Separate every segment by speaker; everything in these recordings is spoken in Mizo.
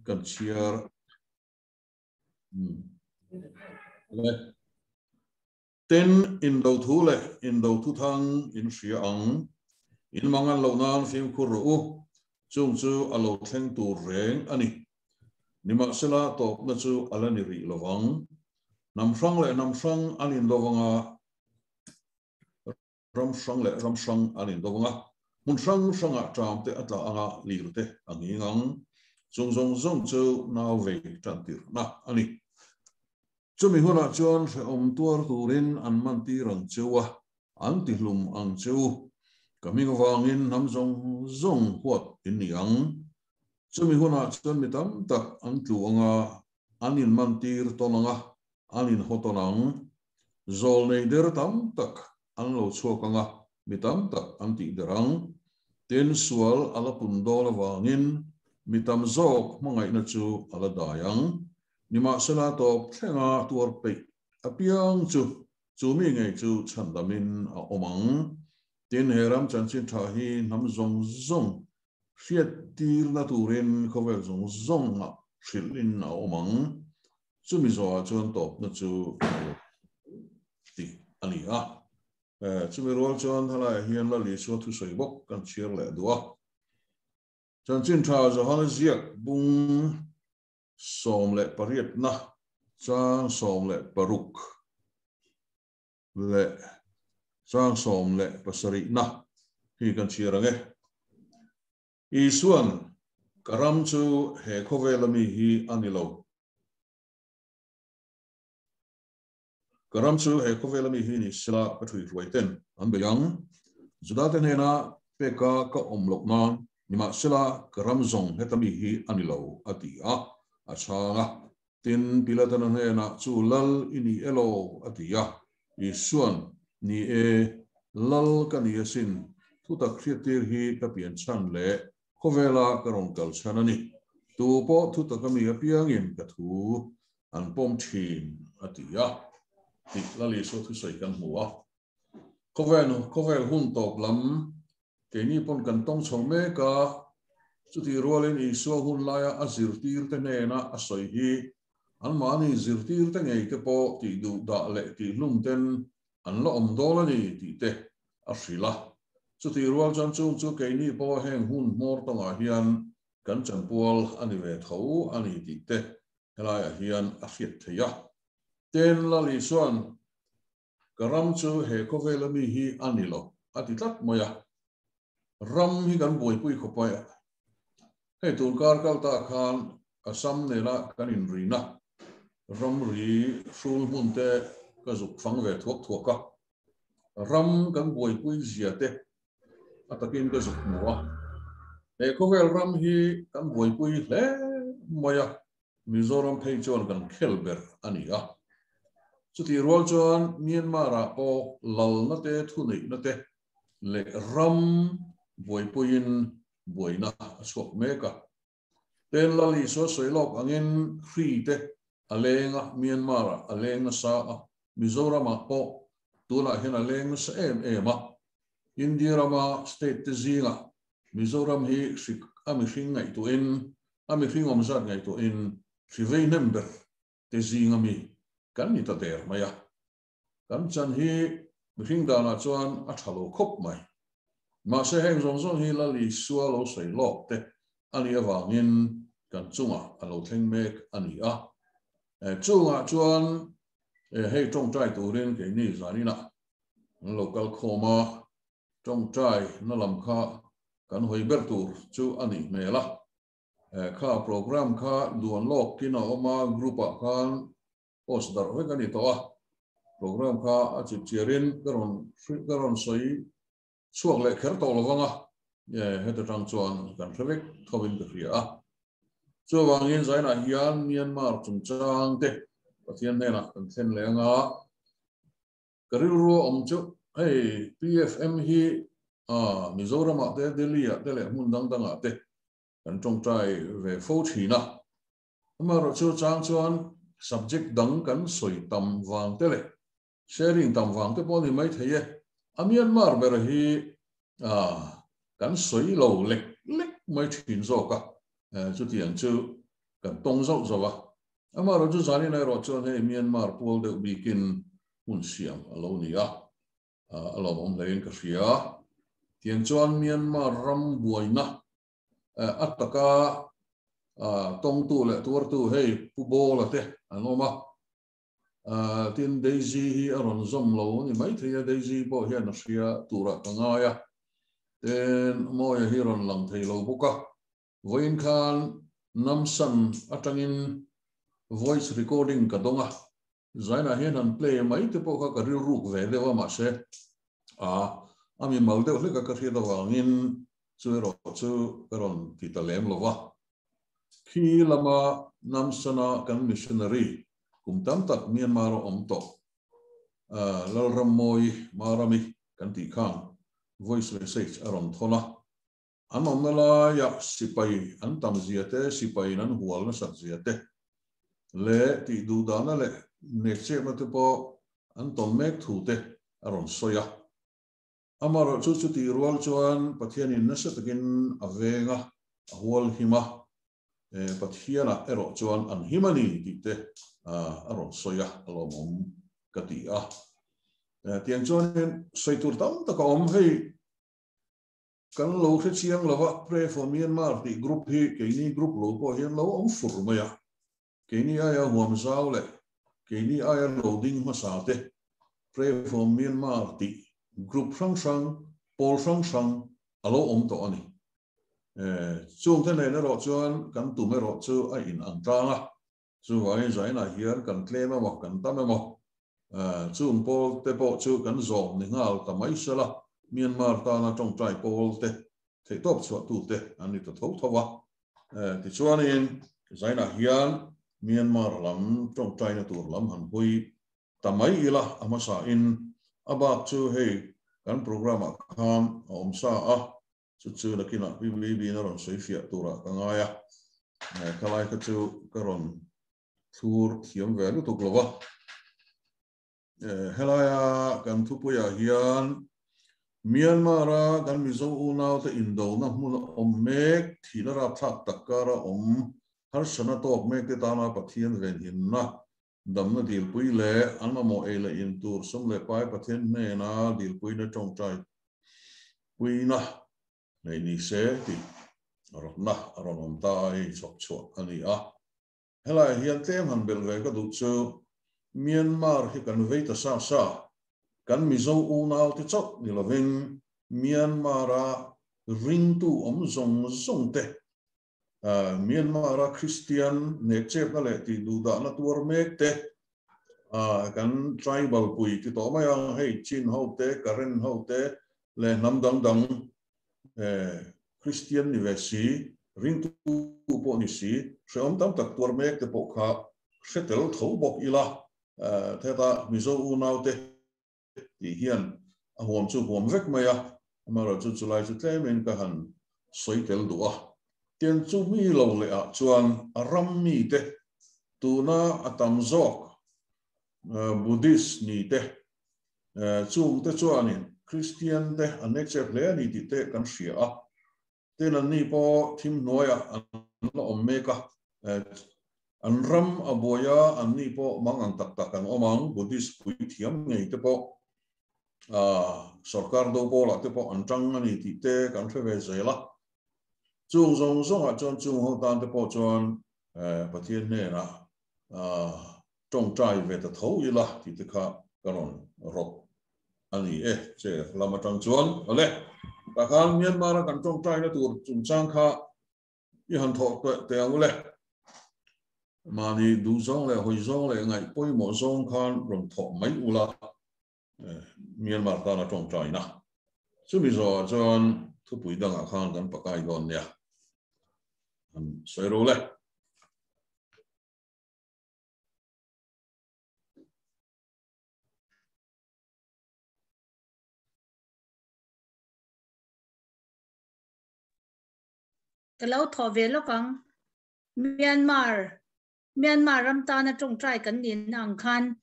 Speaker 1: kan chhiar le. Tin, indo thu leh indo thuthang in hria ang. In mangan loh nan fimkhur rawh u, chung chu a lo thleng tur reng a ni. Nimahsela tawpna chu a la ni rih lo vang. Hnam hrang leh hnam hrang an indo vanga ram hrang leh ram hrang an indo vanga hmun hrang hrangah ṭam te a tla anga lir te a nghing ang. Chung zawng zawng chu nau vei ṭan tirhna a ni. Chumi hunah chuan hrehawm tuar turin an man tir ang cheu a, an tihlum ang cheu. Ka hming avangin hnam zawng zawng huat in ni ang. Chumi hunah chuan mi tam tak an tlu anga, an inman tir tawn anga, an inhaw tawn ang. Zawl nei der tam tak an lo chhuak anga, mi tam tak an tih der ang. Tin, sual a la pun dawn avangin mi tam zawk hmangaihna chu a la dai ang. Nimahsela tawp thlenga tuar peih apiang chu chu mi ngei chu chhandamin a awm ang. Tin, he ram chanchin tha hi hnam zawng zawng hriattirna turin khawvel zawng zawngah hrilhin a awm ang. Chumi zawhah chuan tawpna chu a lo tih a ni a. Chumi rual chuan helaiah hian Lal Isua thusawi bawk kan chhiar leh duh a. Chanchin tha Johana ziak bung 18na chang 16 leh chang 17na hi kan chhiar ang e. Isuan, Ka ram chu he khawvela mi hi a ni lo. Ka ram chu he khawvela mi hi ni sela ka thui hruai ten an bei ang. Judate hnena peka ka awm loh nan nimahsela ka ram zawng heta mi hi a ni lo, a ti a, a chhang a. Tin, Pilatana hnenah chu lal i ni elaw? a ti a. Isuan, Ni e, lal ka ni asin, thutak hriattir hi ka pian chhan leh Khawvela ka rawn kal chhan a ni. Tu pawh thutak a mi apiangin ka thu an pawm thin, a ti a. Tih Lal Isua thusawi kan hmu a. Khawvel khawvel hun tawp lam keini pawn kan tawng chho mek a, chutih rualin Isua hun laia a zirtirte hnena a sawi hi anmahni zirtirte ngei te pawh tih duh dah leh tih hlum ten an la awm dawn a ni tih te a hrilh a. Chutih rual chuan chung chu keini pawh heng hun hmawr tawngah hian kan chanpual a ni ve tho a ni tih te helaiah hian a hriat theih a. Tin, Lal Isua'n ka ram chu he khawvela mi hi a ni lo a ti tlat mai a. Ram hi kan buaipui khawp mai a. Hei tun kar kal ta khan Assam nena kan inrina ramri hrul hmun te ka zuk fang ve thuak thuak a. Ram kan buaipui zia te a takin ka zuk hmu a. He khawvel ram hi kan buaipui hle mai a, Mizoram phei chuan kan khel ber a ni a. Chutih rual chuan Myanmar-ah pawh lalna te thuneihna te leh ram buaipuiin buaina a chhuak mek a. Ten Lal Isua sawi lawk angin hri te a leng a, Myanmar-ah a leng nasa a, Mizoram-ah pawh tunah hian a leng nasa em em a. India rama state te zingah Mizoram hi hrik a mihring ngaihtuahin, a mihring awm zat ngaihtuahin hri vei hnem ber te zinga mi kan ni ta der mai a. Kan chan hi mihring danah chuan a tha lo khawp mai. Mahse heng zawng zawng hi Lal Isua lo sawi lawk te a nih avangin kan chungah a lo thleng mek a ni a. Chungah chuan hei tawngtai turin keini zaninah an lo kal khawm a, tawngtai na lam kha kan hawi ber tur chu a nih hmel a. Kha program kha duan lawkin a awm a, group ah khan Post darh vek a ni tawh a, program kha a chip chiarin ka rawn ka rawn sawi chhuak leh kher tawh lovang a, heta tang chuan kan hre vek thovin ka hria a. Chuvangin zainah hian Myanmar chungchang te Pathian hnenah kan thlen leh anga ka rilru a awm chu hei PFM hi Mizoramah te Delhi-ah te leh hmun dang dangah te kan tawngtai ve fo thin a. Amaherawhchu chang chuan subject dang kan sawi tam vang te leh sharing tam vang te pawh a ni mai thei e. A Myanmar ber hi kan sawi lo lek lek mai thin zawk a, chutiang chu Kan tawng zauh zauh a. Amaherawhchu zanin erawh chuan hei Myanmar pual deuh bikin hmun siam a lo ni a, a lawmawm hlein ka hria. Tiang chuan Myanmar ram buaina a taka tawngtu leh tuartu hei Pu Bawla te an awm a. Tin, Daisy hi a rawn zawm lo a ni maithei a, Daisy pawh hian a hria turah ka ngai a. Tin, Mawia hi rawn lang thei lo bawk a. Vawiin khan Namsan atangin voice recording ka dawng a, zainah hian han play mai te pawh kha ka rilruk ve deuh a, mahse a a mi mal deuh hlek a ka hriat avangin chu erawh chu ka rawn ti ta lem lo va. Khi lama Namsana kan missionary kum tam tak Myanmar a awm tawh Lalrammawi Marami kan tih khan voice message a rawn thawn a. An awmna laiah sipai an tam zia te, sipaiin an hual nasat zia te leh tih duhdahna leh nekchepna te pawh an tawn mek thu te a rawn sawi a. Amaherawhchu chutih rual chuan Pathianin nasa takin a veng a, a hual him a, Pathianah erawh chuan an him a ni tih te a rawn sawi a, a lawmawm ka ti a. Tiang chuanin sawi tur tam tak a awm. Hei Kan lo hre chiang lo va, Pray for Myanmar tih group hi keini group lo pawh hian lo awm fur mai a. Keini aia huam zau leh keini aia lo ding hmasa te Pray for Myanmar tih group hrang hrang, pawl hrang hrang a lo awm tawh a ni. Chungte nen erawh chuan kan tum erawh chu a in ang tlang a. Chuvangin zainah hian kan tlem emaw, kan tam emaw, chung pawl te pawh chu kan zawm ni nghal ta mai sela, Myanmar tana tawngtai pawl te theihtawp chhuahtute an ni ta tho tho a. Tichuanin zainah hian Myanmar lam tawngtaina tur lam han hui ta mai ila a hmasain a bak chu hei kan programme-ah khan a awm sa a. Chu chu nakinah PBB-in a rawn sawi fiah turah ka ngai a, khalai kha chu ka rawn thlur thiam ve lutuk lo va. Helaia kan thupuiah hian Myanmar-a kan Mizo unaute indona hmun a awm mek, thihna rapthlak tak kara awm harsana tawk mekte tana Pathian venhimna damna dilpui leh an mamawh ei leh in tur sum leh pai Pathian hnena dilpuina tawngtai puina nei ni se tih rawtna a rawn awm ta a, hei chhawp chhuah a ni a. Helaiah hian tlem han belh ve ka duh chu Myanmar hi kan vei ta sa sa, kan Mizo unaute chauh ni lovin Myanmar-a ringtu awm zawng zawng te Myanmar-a Kristian nekchepna leh tihduhdahna tuar mek te, kan tribal pui ti tawh mai ang, hei Chin ho te, Karen ho te leh hnam dang dang Kristian ni ve si, ringtu pawh ni si, hrehawm tam tak tuar mek te pawh kha hre tel tho bawk ila, heta Mizo unaute tih hian a huam chu huam vek mai a, amaherawhchu chulai chu tlemin ka han sawi tel duh a. Tiang chu mi lo leh ah chuan a ram mite tuna a tam zawk Buddhist ni te chungte chuanin Kristian te an nekchep hle a ni tih te kan hria a. Tin, anni pawh thim hnuaiah an la awm mek a, an ram a buai a, anni pawh mang ang tak tak an awm ang, Buddhist puithiam ngei te pawh sorkar do pawlah te pawh an tang a ni tih te kan hre ve zel a. Chung zawng zawngah chuan chung ho tan te pawh chuan Pathian hnenah tawngtai ve ta tho ila tih te kha ka rawn rawp a ni e che lam atang chuan awle tah khan Myanmar a kan tawngtaina tur chungchang kha i han thawh teh teh ang ule mahni duh zawng leh hawi zawng leh ngaih pawimawh zawng khan rawn thawh mai ula Myanmar tana tawngtaina chumi zawhah chuan thupui dangah khan kan pakai dawn nia han sawi ro le.
Speaker 2: Ka lo thawh ve lawk ang. Myanmar, Myanmar ram tana tawngtai kan nihna ang khan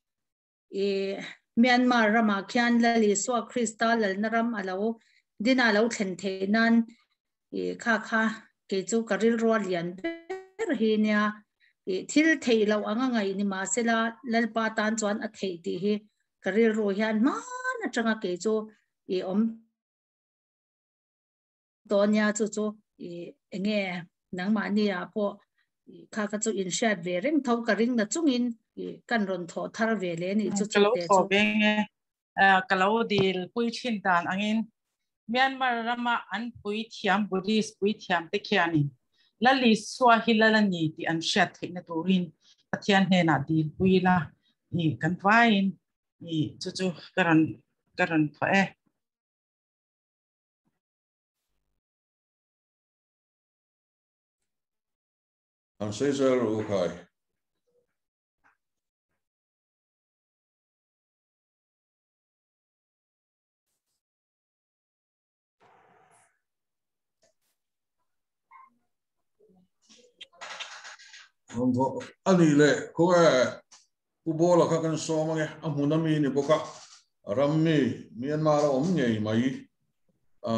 Speaker 2: i Myanmar ramah khian Lal Isua Krista lalna ram a lo dina lo thlen theih nan i kha kha kei chu ka rilru a lian ber hi nia. I thil theih loh anga ngaih ni mahsela Lalpa tan chuan a theih tih hi ka rilru hian hman atanga kei chu i awm tawh nia chu chu i enge nangmahni ah pawh i kha kha chu in hriat ve reng tho ka ring na chungin i kan rawn thawh thar ve leh a nih chu
Speaker 3: Ka
Speaker 2: chu
Speaker 3: lo
Speaker 2: te
Speaker 3: thawh
Speaker 2: chu.
Speaker 3: ve nge ka lo dil pui thin dan angin Myanmar rama an puithiam Buddhist puithiam te khianin Lal Isua hi Lal a ni tih an hriat theihna turin Pathian hnenah dil pui ila i kan vaiin i chu chu ka rawn ka rawn thawh e.
Speaker 1: An sawi zel rawh u khai. A ni le khaw e Pu Bawla kha kan sawm ange a hmun ami ni bawk a ram mi Myanmar a awm ngei mai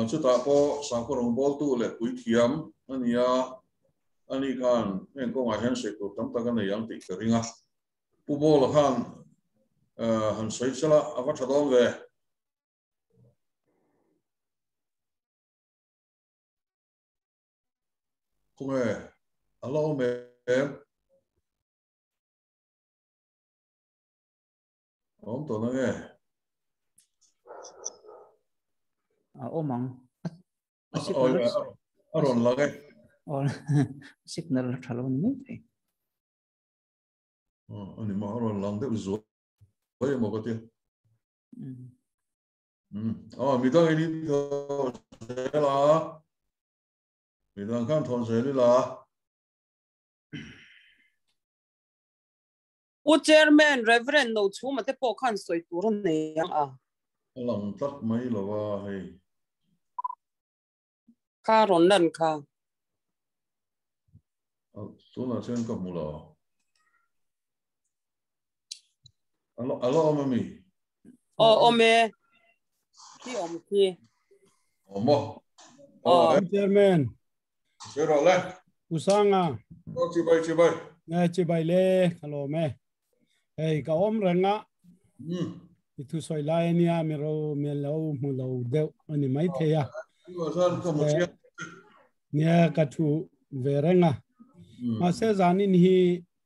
Speaker 1: chutah pawh sakhaw rawngbawltu leh puithiam a ni a ani khan heng kawngah hian sawi tur tam tak a nei ang tih ka ring a. Pu Bawla khan han sawi sela a va tha dawn ve. Khawnge a la awm em? A awm tawh nange?
Speaker 4: A awm ang. A signal
Speaker 1: a rawn lang e.
Speaker 4: Signal a tha lo ni mai thei.
Speaker 1: Ani mah a rawn lang deuh zuai emaw ka tia. Aw midang in in thawn zel a, midang khan thawn zel ila.
Speaker 5: Pu Chairman, Reverend Nochhuma te pawh khan sawi tur a nei ang a.
Speaker 1: A lang tlat mai lo a hei.
Speaker 5: Kha rawn lan kha.
Speaker 1: Tunah chuan ka hmu lo. A la awm ami?
Speaker 5: Aw awm e. Khi awm khi.
Speaker 1: Awm maw?
Speaker 5: Aw.
Speaker 6: Chairman.
Speaker 1: Sawi rawh le.
Speaker 6: U Sanga.
Speaker 1: Aw chibai chibai.
Speaker 6: Nge chibai le ka lawm e. Hei ka awm reng a. I thu sawi lai ania mi ro mi lo hmu lo deuh ani mai thei a. Nia ka thu ve reng a. Mahse zanin hi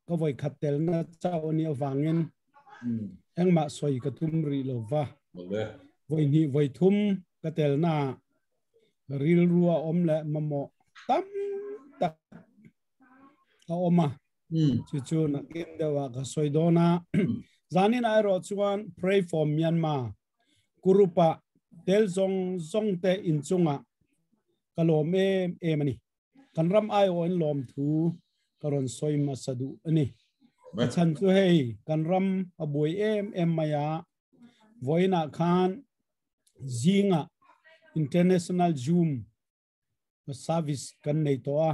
Speaker 6: ka vawi khat telna chauh ani avangin engmah sawi ka tum rih lo va. Vawi hnih vawi thum ka telna rilru a awm leh mamawh tam tak a awm a. Chu chu nakin deuhah ka sawi dawn a. Zanin erawh chuan Pray for Myanmar group-ah tel zawng zawng te inchungah ka lawm em em a ni. Kan ram aiawhin lawmthu ka rawn sawi hmasa duh a ni. A chhan chu hei kan ram a buai em em mai a, vawiinah khan zingah International Zoom service kan nei tawh a,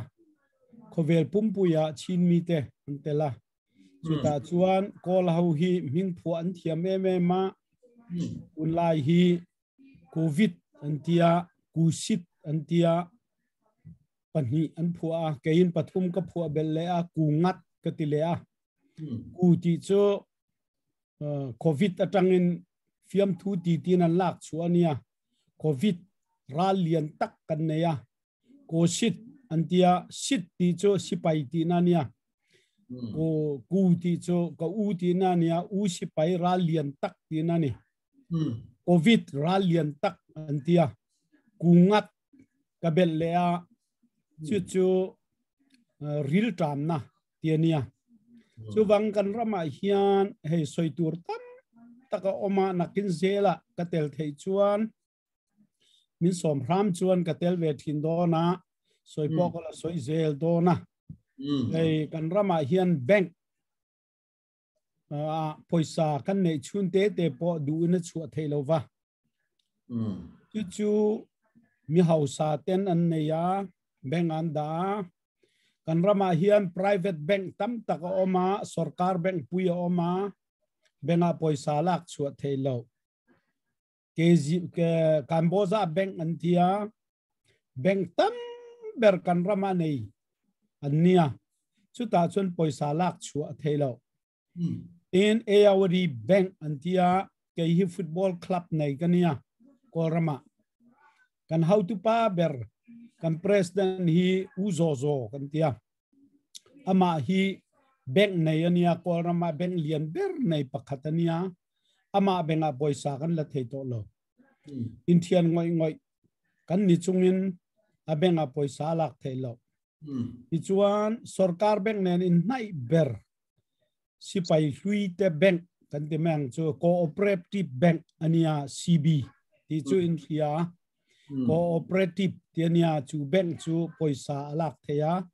Speaker 6: khawvel pumpuia Chin mite an tel a. Chutah chuan Kawl ho hi hming phuah an thiam em em a, tunlai hi Covid an tia, Kusit an tia, pahnih an phuah a, keiin pathum ka phuah belh leh a, ku ngat ka ti leh a. Ku tih chu Covid atangin fiamthu ti tin an lak chhuah a nia. Covid ral lian tak kan nei a. Ko sit an tia, sit tih chu sipai tihna a nia. Ko ku tih chu ka u tihna a nia, u sipai ral lian tak tihna a ni. Covid ral lian tak an tia. Ku ngat ka belh leh a, chu chu ril ṭamna ti a nia. Chuvang kan ramah hian hei sawi tur tam tak a awm a, nakin zelah ka tel theih chuan min sawm hram chuan ka tel ve thin dawn a, sawi pawh ka la sawi zel dawn a. Hei kan ramah hian bank pawisa kan neih chhun te te pawh duhin a chhuah theih lo va. Chu chu mi hausa ten an nei a, bank an dah a. Kan ramah hian private bank tam tak a awm a, sorkar bank pui a awm a, bank ah pawisa lak chhuah theih loh. KZ Kamboja bank an ti a, bank tam ber kan ramah nei an nia. Chutah chuan pawisa lak chhuah a theih loh. Tin, Ayawadi Bank an tia kei hi football club nei ka nia Kawlramah. Kan hotupa ber kan president hi U Zaw Zaw kan tia. Amah hi bank nei ania Kawlramah bank lian ber nei pakhat ania. Amah bengah pawisa kan la thei tawh lo. Inthian ngawih ngawih kan ni chungin a bengah pawisa a lak theih loh. Tichuan sorkar bank nen in hnaih ber sipai hlui te bank kan ti mai ang chu cooperative bank ania CB ti chu in hria cooperative ti ania chu bank chu pawisa a lak thei a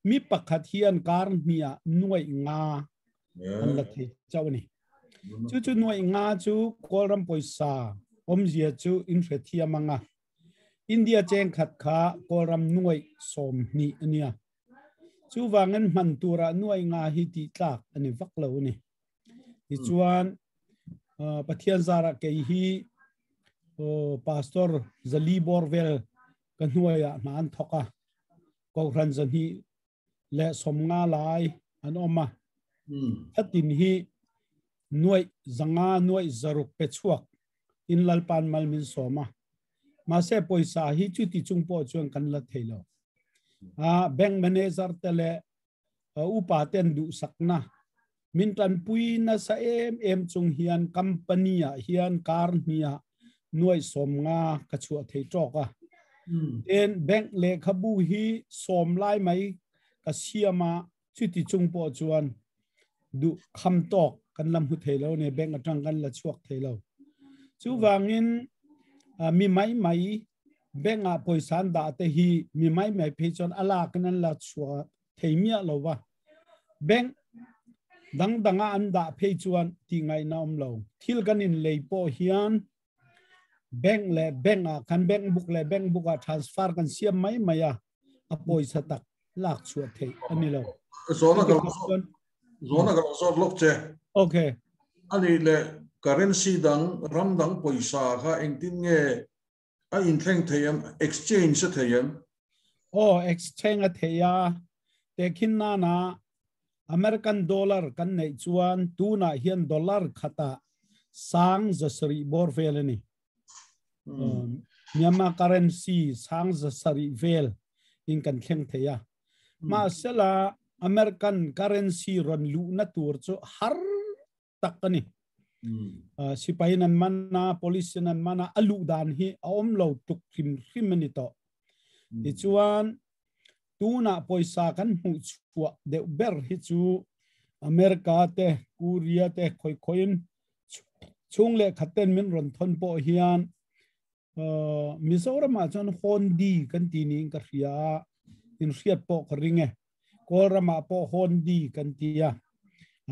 Speaker 6: mi pakhat hian kar hnih ah nuaih nga an la thei chauh ani chu chu nuaih nga chu kawlram pawisa awmzia chu in hre thiam anga India cheng khat kha kawlram nuaih 20 ania Chuvangin hman turah nuai nga hi tih tlak a ni vak lo a ni. Tichuan Pathian zarah kei hi Pastor Zali Borvel ka hnuaiah hna an thawk a. Kohhran 250 lai an awm a. Thlatin hi nuaih 500 nuaih 600 pe chhuak in Lalpan mal min sawm a. Mahse pawisa hi chuti chung pawh chuan kan la thei lo. A bank manager te leh upa ten duhsakna min tanpui nasa em em chung hian company ah hian kar hnih ah nuaih 50 ka chhuah thei tawk a. Ten bank lehkhabu hi 10 lai mai ka siam a chuti chung pawh chuan duh kham tawk kan la hmu thei lo ne bank atang kan la chhuak thei lo. Chuvangin mi mai mai bank ah pawisa an dah te hi mi mai mai phei chuan a lak in an la chhuah thei miah lo va. Bank dang danga an dah phei chuan ti ngaihna awm lo. Thil kan in lei pawh hian bank leh bank ah kan bank book leh bank book ah transfer kan siam mai mai a a pawisa tak lak chhuah theih a ni lo.
Speaker 1: Zona ka zona ka lo zawt lawk che.
Speaker 6: Okay.
Speaker 1: Ani leh currency dang ram dang pawisa kha engtin nge a inthleng thei em exchange a thei em?
Speaker 6: Aw exchange a thei a tekhin nana American dollar kan neih chuan tunah hian dollar khatah sang 700 bawr vel a ni. Myanmar currency sang 700 vel in kan thleng thei a. Mahsela American currency rawn luhna tur chu har tak a ni. Sipai in an man a, police in an man a, a luh dan hi a awm lo tuk hrim hrim a ni tawh. Tichuan tunah pawisa kan hmuh chhuah deuh ber hi chu America te, Korea te khoi khoin chung leh khat ten min rawn thawn pawh hian Mizoramah chuan Hondi kan ti niin ka hria a, in hriat pawh ka ring e. Kawlramah pawh Hondi kan ti a.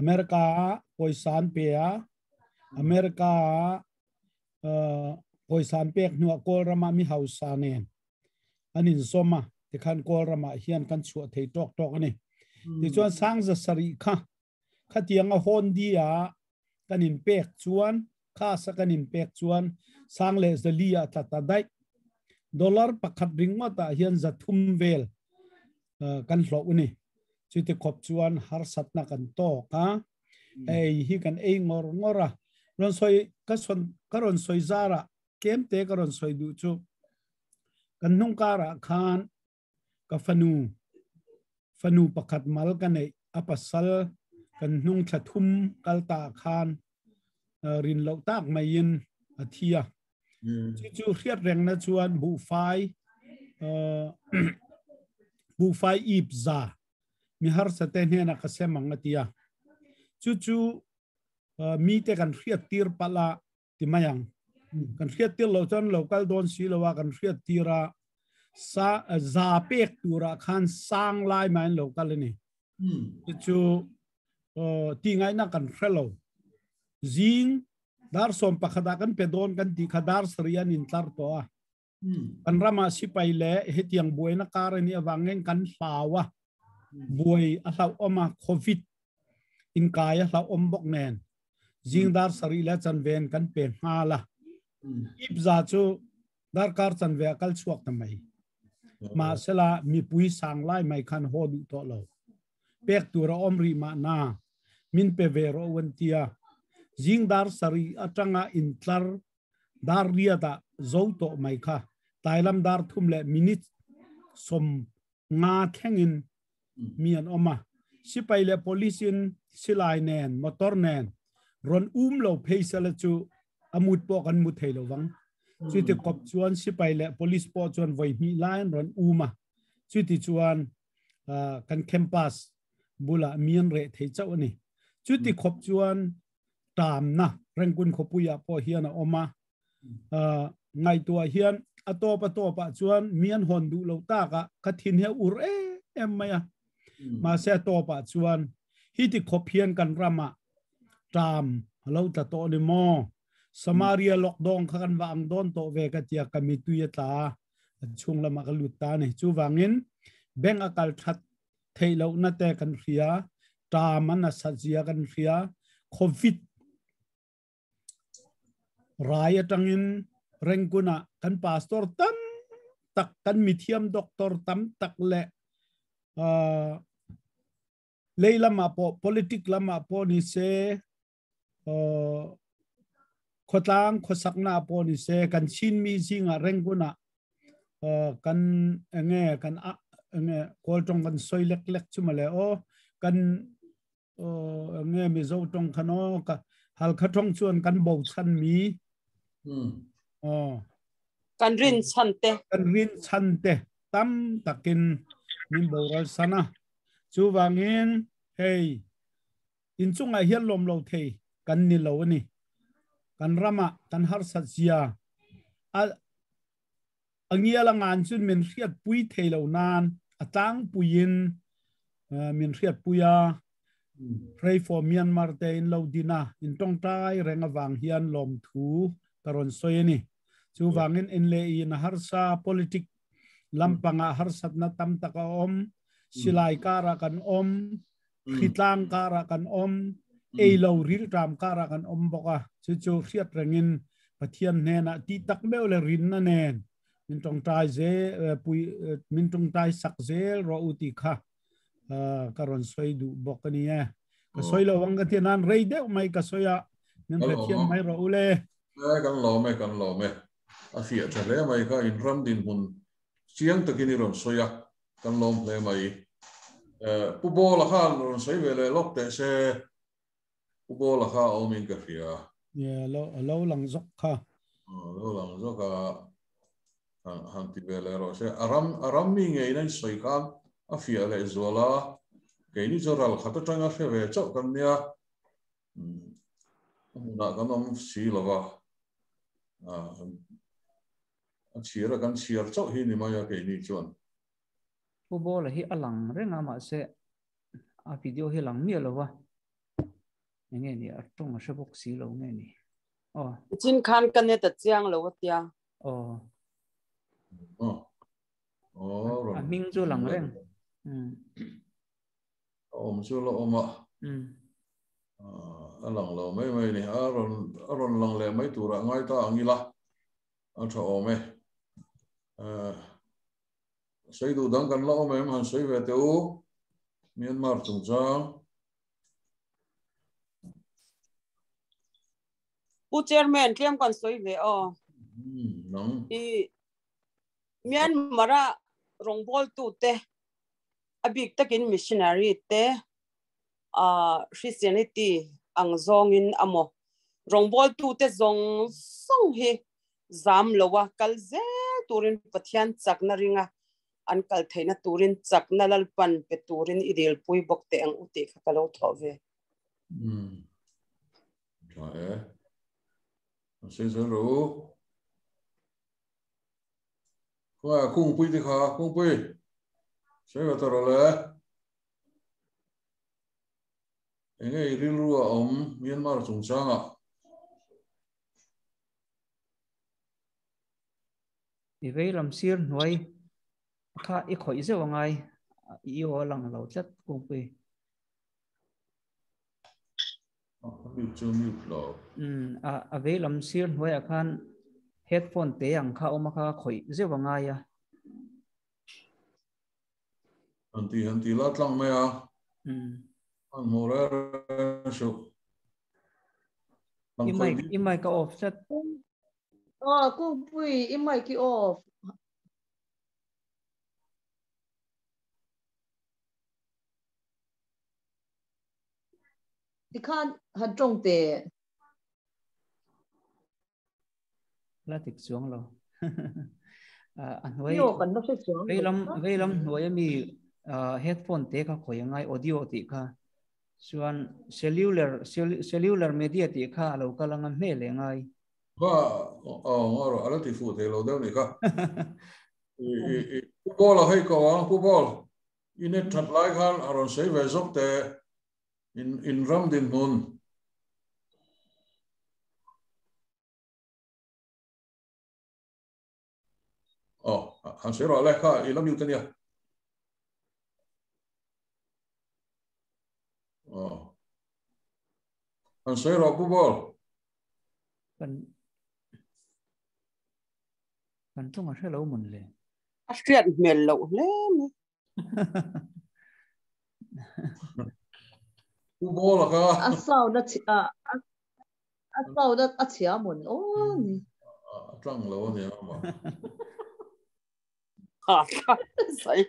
Speaker 6: America ah pawisa an pe a, America ah pawisa an pek hnuah Kawlramah mi hausa nen an inzawm a, tikhan Kawlramah hian kan chhuah thei tawk tawk a ni. Tichuan sang 700 kha khatianga Hondi ah kan in pek chuan khasa kan in pek chuan sang leh 400 ah tla ta daih. Dollar pakhat ringawt ah hian 300 vel kan hlawh a ni. Chuti khawp chuan harsatna kan tawk a, ei hi kan ei ngawr ngawr a. Rawn sawi ka sawn ka rawn sawi zarah tlem te ka rawn sawi duh chu kan hnung karah khan ka fanu fanu pakhat mal ka neih a pasal kan hnung thla thum kal ta khan rin loh tak maiin a thi a. Chu chu hriat rengna chuan buhfai buhfai ip za mi harsa te hnena ka sem ang a ti a. Chu chu mi te kan hriat tir pala ti mai ang. Kan hriat tir lo chuan lo kal dawn si lo a kan hriat tir a sa za pek turah khan sang lai mai lo kal ani. Chu chu ti ngaihna kan hre lo. Zing dar 11 ah kan pe dawn kan ti kha dar 7 an intlar tawh a. Kan ramah sipai leh hetiang buaina kar ani awangin kan hlau a. Buai a hlau awm a COVID inkai a hlau awm bawk nen. Zing dar 7 leh chanven kan pe nghal a. Ip za chu darkar chanve a kal chhuak ta mai. Mahsela mipui sang lai mai khan haw duh tawh lo. Pek tur a awm rih mahna min pe ve rawh u an ti a. Zing dar sarih atanga intlar dar riat ah zo tawh mai kha tlailam dar thum leh minute 50 thlengin mi an awm a. Sipai leh police in silai nen motor nen rawn um lo phei sela chu a mut pawh kan mu thei lo vang. Chuti kawp chuan sipai leh police pawh chuan vawi hnih lai an rawn um a. Chuti chuan kan campus bulah mi an reh thei chauh a ni. Chuti khawp chuan tamna Rangoon khawpuiah pawh hian a awm a. Ngaihtuah hian a tawp a tawpah chuan mi an hawn duh lo takah ka thin hi a ur em em mai a. Mahse a tawpah chuan hi ti khawp hian kan ramah tam a lo tla tawh ni maw. Samaria lockdown kha kan va ang dawn tawh ve ka tia ka mitui a tla a. A chhung lamah ka lut ta a ni. Chuvangin bank a kal that theih lohna te kan hria, ṭam a nasat zia kan hria, Covid rai atangin Rangoon ah kan pastor tam tak, kan mithiam doctor tam tak le lei lamah pawh politic lamah pawh ni se khawtlang khuasaknak pawh ni se kan Chinmi zingah Rangoon ah kan enge kan enge Kawl tong kan soi lek lek chu male o kan enge Mizo tong khan o ka Halkha tong chuan kan bochan mi
Speaker 5: kan rin chan te
Speaker 6: kan rin chan te tam takin min boral sana chu wangin hei Inchungah hian lawm lo thei kan ni lo a ni. Kan ramah kan harsat zia a a ngial a ngan cun min hriatpui thei lo nain a tlangpui in min hriatpui a. Pray for Myanmar te in lo din a, in tawngtai reng avang hian lawmthu ka rawn sawi a ni. Chuvangin in le in a harsa politic lampangah harsatna tam tak a awm, silai karah kan awm, hritlang karah kan awm, ei lo rilṭam karah kan awm bawk a. Chu chu hriat rengin Pathian hnenah tih tak meuh le rinna nen min tawngtai ze pui min tawngtai sak zel rawh u ti kha ka rawn sawi duh bawk a ni e. Ka sawi lo ang ka ti nan rei deuh mai ka sawi a, min hrethiam mai rawh u le.
Speaker 1: Kan lawm e, kan lawm e. A fiah tha hle mai kha in ram dinhmun chiang takin i rawn sawi a, kan lawm hle mai. Pu Bawla khan rawn sawi ve leh lawk teh se, Pu Bawla kha a awmin ka hria.
Speaker 6: Nia, a lo lang zawk kha.
Speaker 1: A lo lang zawk a, han ti ve leh rawh se. A ram, a ram mi ngeiin a insawi khan a fiah leh zual a, keini chu ral khat atanga hre ve chauh kan nia, a hmunah kan awm si lo va. A chhiar a kan chhiar chauh hi ni mai a keini chuan.
Speaker 4: Pu Bawla hi a lang reng a mahse a video hi lang miah lo va enge ni a tawng a hre bawk si lo nge ni
Speaker 5: aw. Chin khan ka net a chiang lo a tia.
Speaker 4: Aw. A hming chu lang reng.
Speaker 1: A awm chu la awm a. A lang lo mai mai ni. A rawn a rawn lang leh mai turah ngai ta ang ila a tha awm e. Sawi duh dang kan la awm em han sawi ve teh u Myanmar chungchang.
Speaker 5: Pu Chairman tlem kan sawi ve aw.
Speaker 1: Nang.
Speaker 5: I Myanmar a rawngbawltu te a bik takin missionary te Christianity ang zawngin amaw rawngbawltu te zawng zawng hi zam lo a kal zel turin Pathian chakna ringa an kal theihna turin chakna Lalpan pe turin i dilpui bawk teh ang u tih kha ka lo thawh ve.
Speaker 1: Tha e. An sawi zel rawh u. Khawngaih a kungpui te kha, kungpui sawi ve ta rawh le. Enge i rilru a awm Myanmar chungchangah?
Speaker 4: I vei lam sir hnuai kha i khawih zeuh angai i aw a lang lo tlat kungpui.
Speaker 1: A mute chu mute lo.
Speaker 4: A vei lam sir hnuaiah khan headphone te ang kha awm a kha khawih zeuh angai a.
Speaker 1: Han ti han ti la tlang mai a. An mo re su.
Speaker 4: I mic i mic ka off chat.
Speaker 7: Oh, kung pui i mic i off. Ti khan han tong te.
Speaker 4: La tik chuang lo. A hnuai
Speaker 7: Yo kan na se chuang.
Speaker 4: Veilam veilam hnuai ami headphone te kha khoi ngai audio ti kha. Chuan cellular cellular media ti kha lo kalanga me le ngai.
Speaker 1: Ba o ngaro ala ti fu te lo deuh ni kha. I pu bol a hei ko ang pu bol. Inet that lai khan aron sei ve zok te in ram din mun. Oh, han sei ro le kha i lam yu te nia. Oh. Han sei ro pu bol.
Speaker 4: Kan kan tonga hre lo mun le.
Speaker 5: A hriat hmel lo hle mai.
Speaker 1: Pu bol a kha.
Speaker 7: A sound a chi a a sound a chia mun o ni.
Speaker 1: A tlang lo ani a ma.
Speaker 5: Ha sai.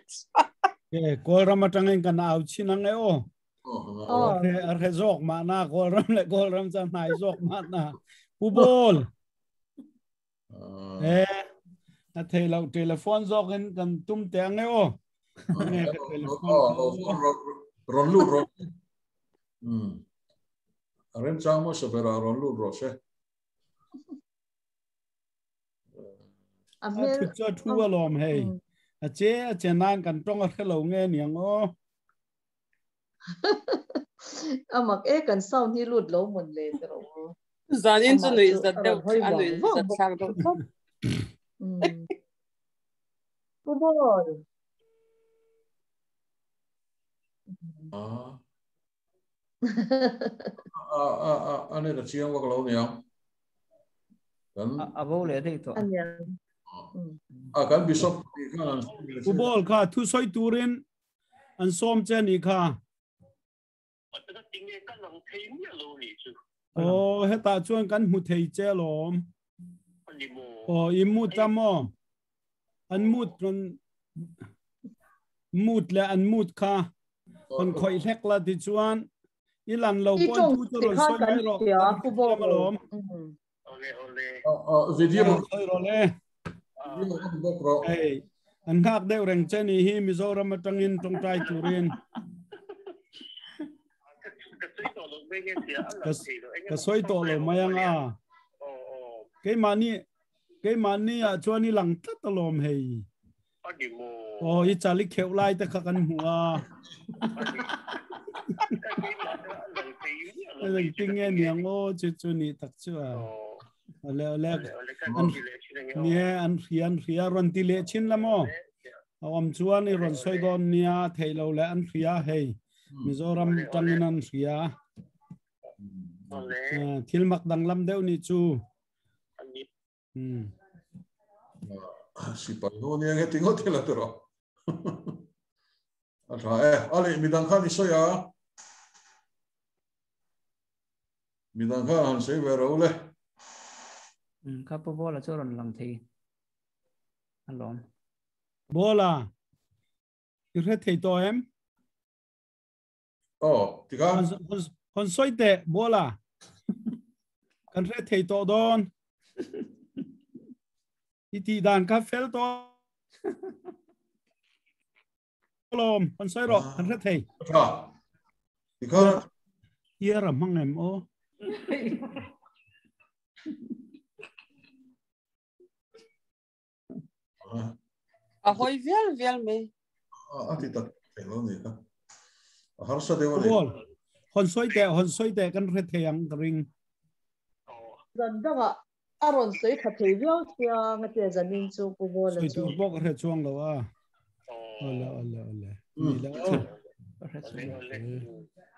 Speaker 6: Ke kol ram atangin kan au chinang e o.
Speaker 7: Oh.
Speaker 6: A re zok ma na kol ram le kol ram chan nai zok ma na. Pu bol. Eh a thei lo telephone zok in kan tum te ang e o. Nge ka telephone.
Speaker 1: Ron lu ron. Rem chang mo sa pera ron lu ro se.
Speaker 7: A
Speaker 6: A
Speaker 7: hmel
Speaker 6: thu cho thu a lom hei. A che a che nan kan tong a khelo nge niang o.
Speaker 7: Amak e kan sound hi lut lo mun le te ro.
Speaker 5: Zanin chu
Speaker 7: Ama
Speaker 5: nui
Speaker 7: chu
Speaker 5: zat
Speaker 7: a
Speaker 5: deuh
Speaker 7: ron hoi
Speaker 5: a
Speaker 7: wang
Speaker 5: nui
Speaker 7: wang
Speaker 5: zat
Speaker 7: bawk.
Speaker 5: sang deuh thop.
Speaker 7: Pu bol.
Speaker 1: A a a a a ne da chiang wak lo niang. Kan
Speaker 4: A bo le dei to.
Speaker 7: Anya.
Speaker 1: A kan bishop ti khan an
Speaker 6: Pu bol kha thu soi turin an som che ni kha. O heta chuan kan mu thei che lom. O i mu tamo. An mut ron mut le an mut kha. Kon khoi hlek la ti chuan ilan lo
Speaker 7: I
Speaker 6: pon
Speaker 7: tong
Speaker 6: thu
Speaker 7: ti
Speaker 6: ron
Speaker 7: khan
Speaker 6: soi
Speaker 7: kan
Speaker 6: mai ro.
Speaker 7: tia pu bol.
Speaker 6: Lom.
Speaker 1: A video
Speaker 6: soi ro le.
Speaker 1: Video kan bok ro.
Speaker 6: Ei an ngak deuh reng che ni hi Mizoram atangin tong tai turin. Ka soi to lo mayang a. Ke mani ke mani a chuan i lang tlat lom hei. O i chali kheu lai te kha kan hua. Lang ting nge niang o chu chu ni tak chu a. Ole ole an nie an rian ria ron ti le chin lamo. Om chuan i ron soi don nia thei lo le an ria hei. Mizoram tangin an ria. Thil mak dang lam deuh ni chu.
Speaker 1: Si pa no ni ang tingo tela to ro. A tha e ale midang khan ni soya. Midang khan han sei ve ro le.
Speaker 4: Kha pu bola chu ron lang thei. Alom.
Speaker 6: Bola. I re thei to em?
Speaker 1: Oh, ti khan.
Speaker 6: Hon soi te bola. Kan re thei to don. I ti dan ka fel to. Lom, hon soi ro, kan re thei.
Speaker 1: Tha. Ti khan.
Speaker 6: Ia ra mang em o.
Speaker 5: A hoi vel vel me.
Speaker 1: A ti tak thei lo ni ka. A har sa dewa ni.
Speaker 6: Bol. Hon soi te, hon soi te kan re thei ang ring.
Speaker 7: Zan danga aron soi kha thei viau sia nga te zanin chu pu bol
Speaker 6: Soi
Speaker 7: chu.
Speaker 6: tu bok re chuang lo a. Ole ole ole. Ni la o.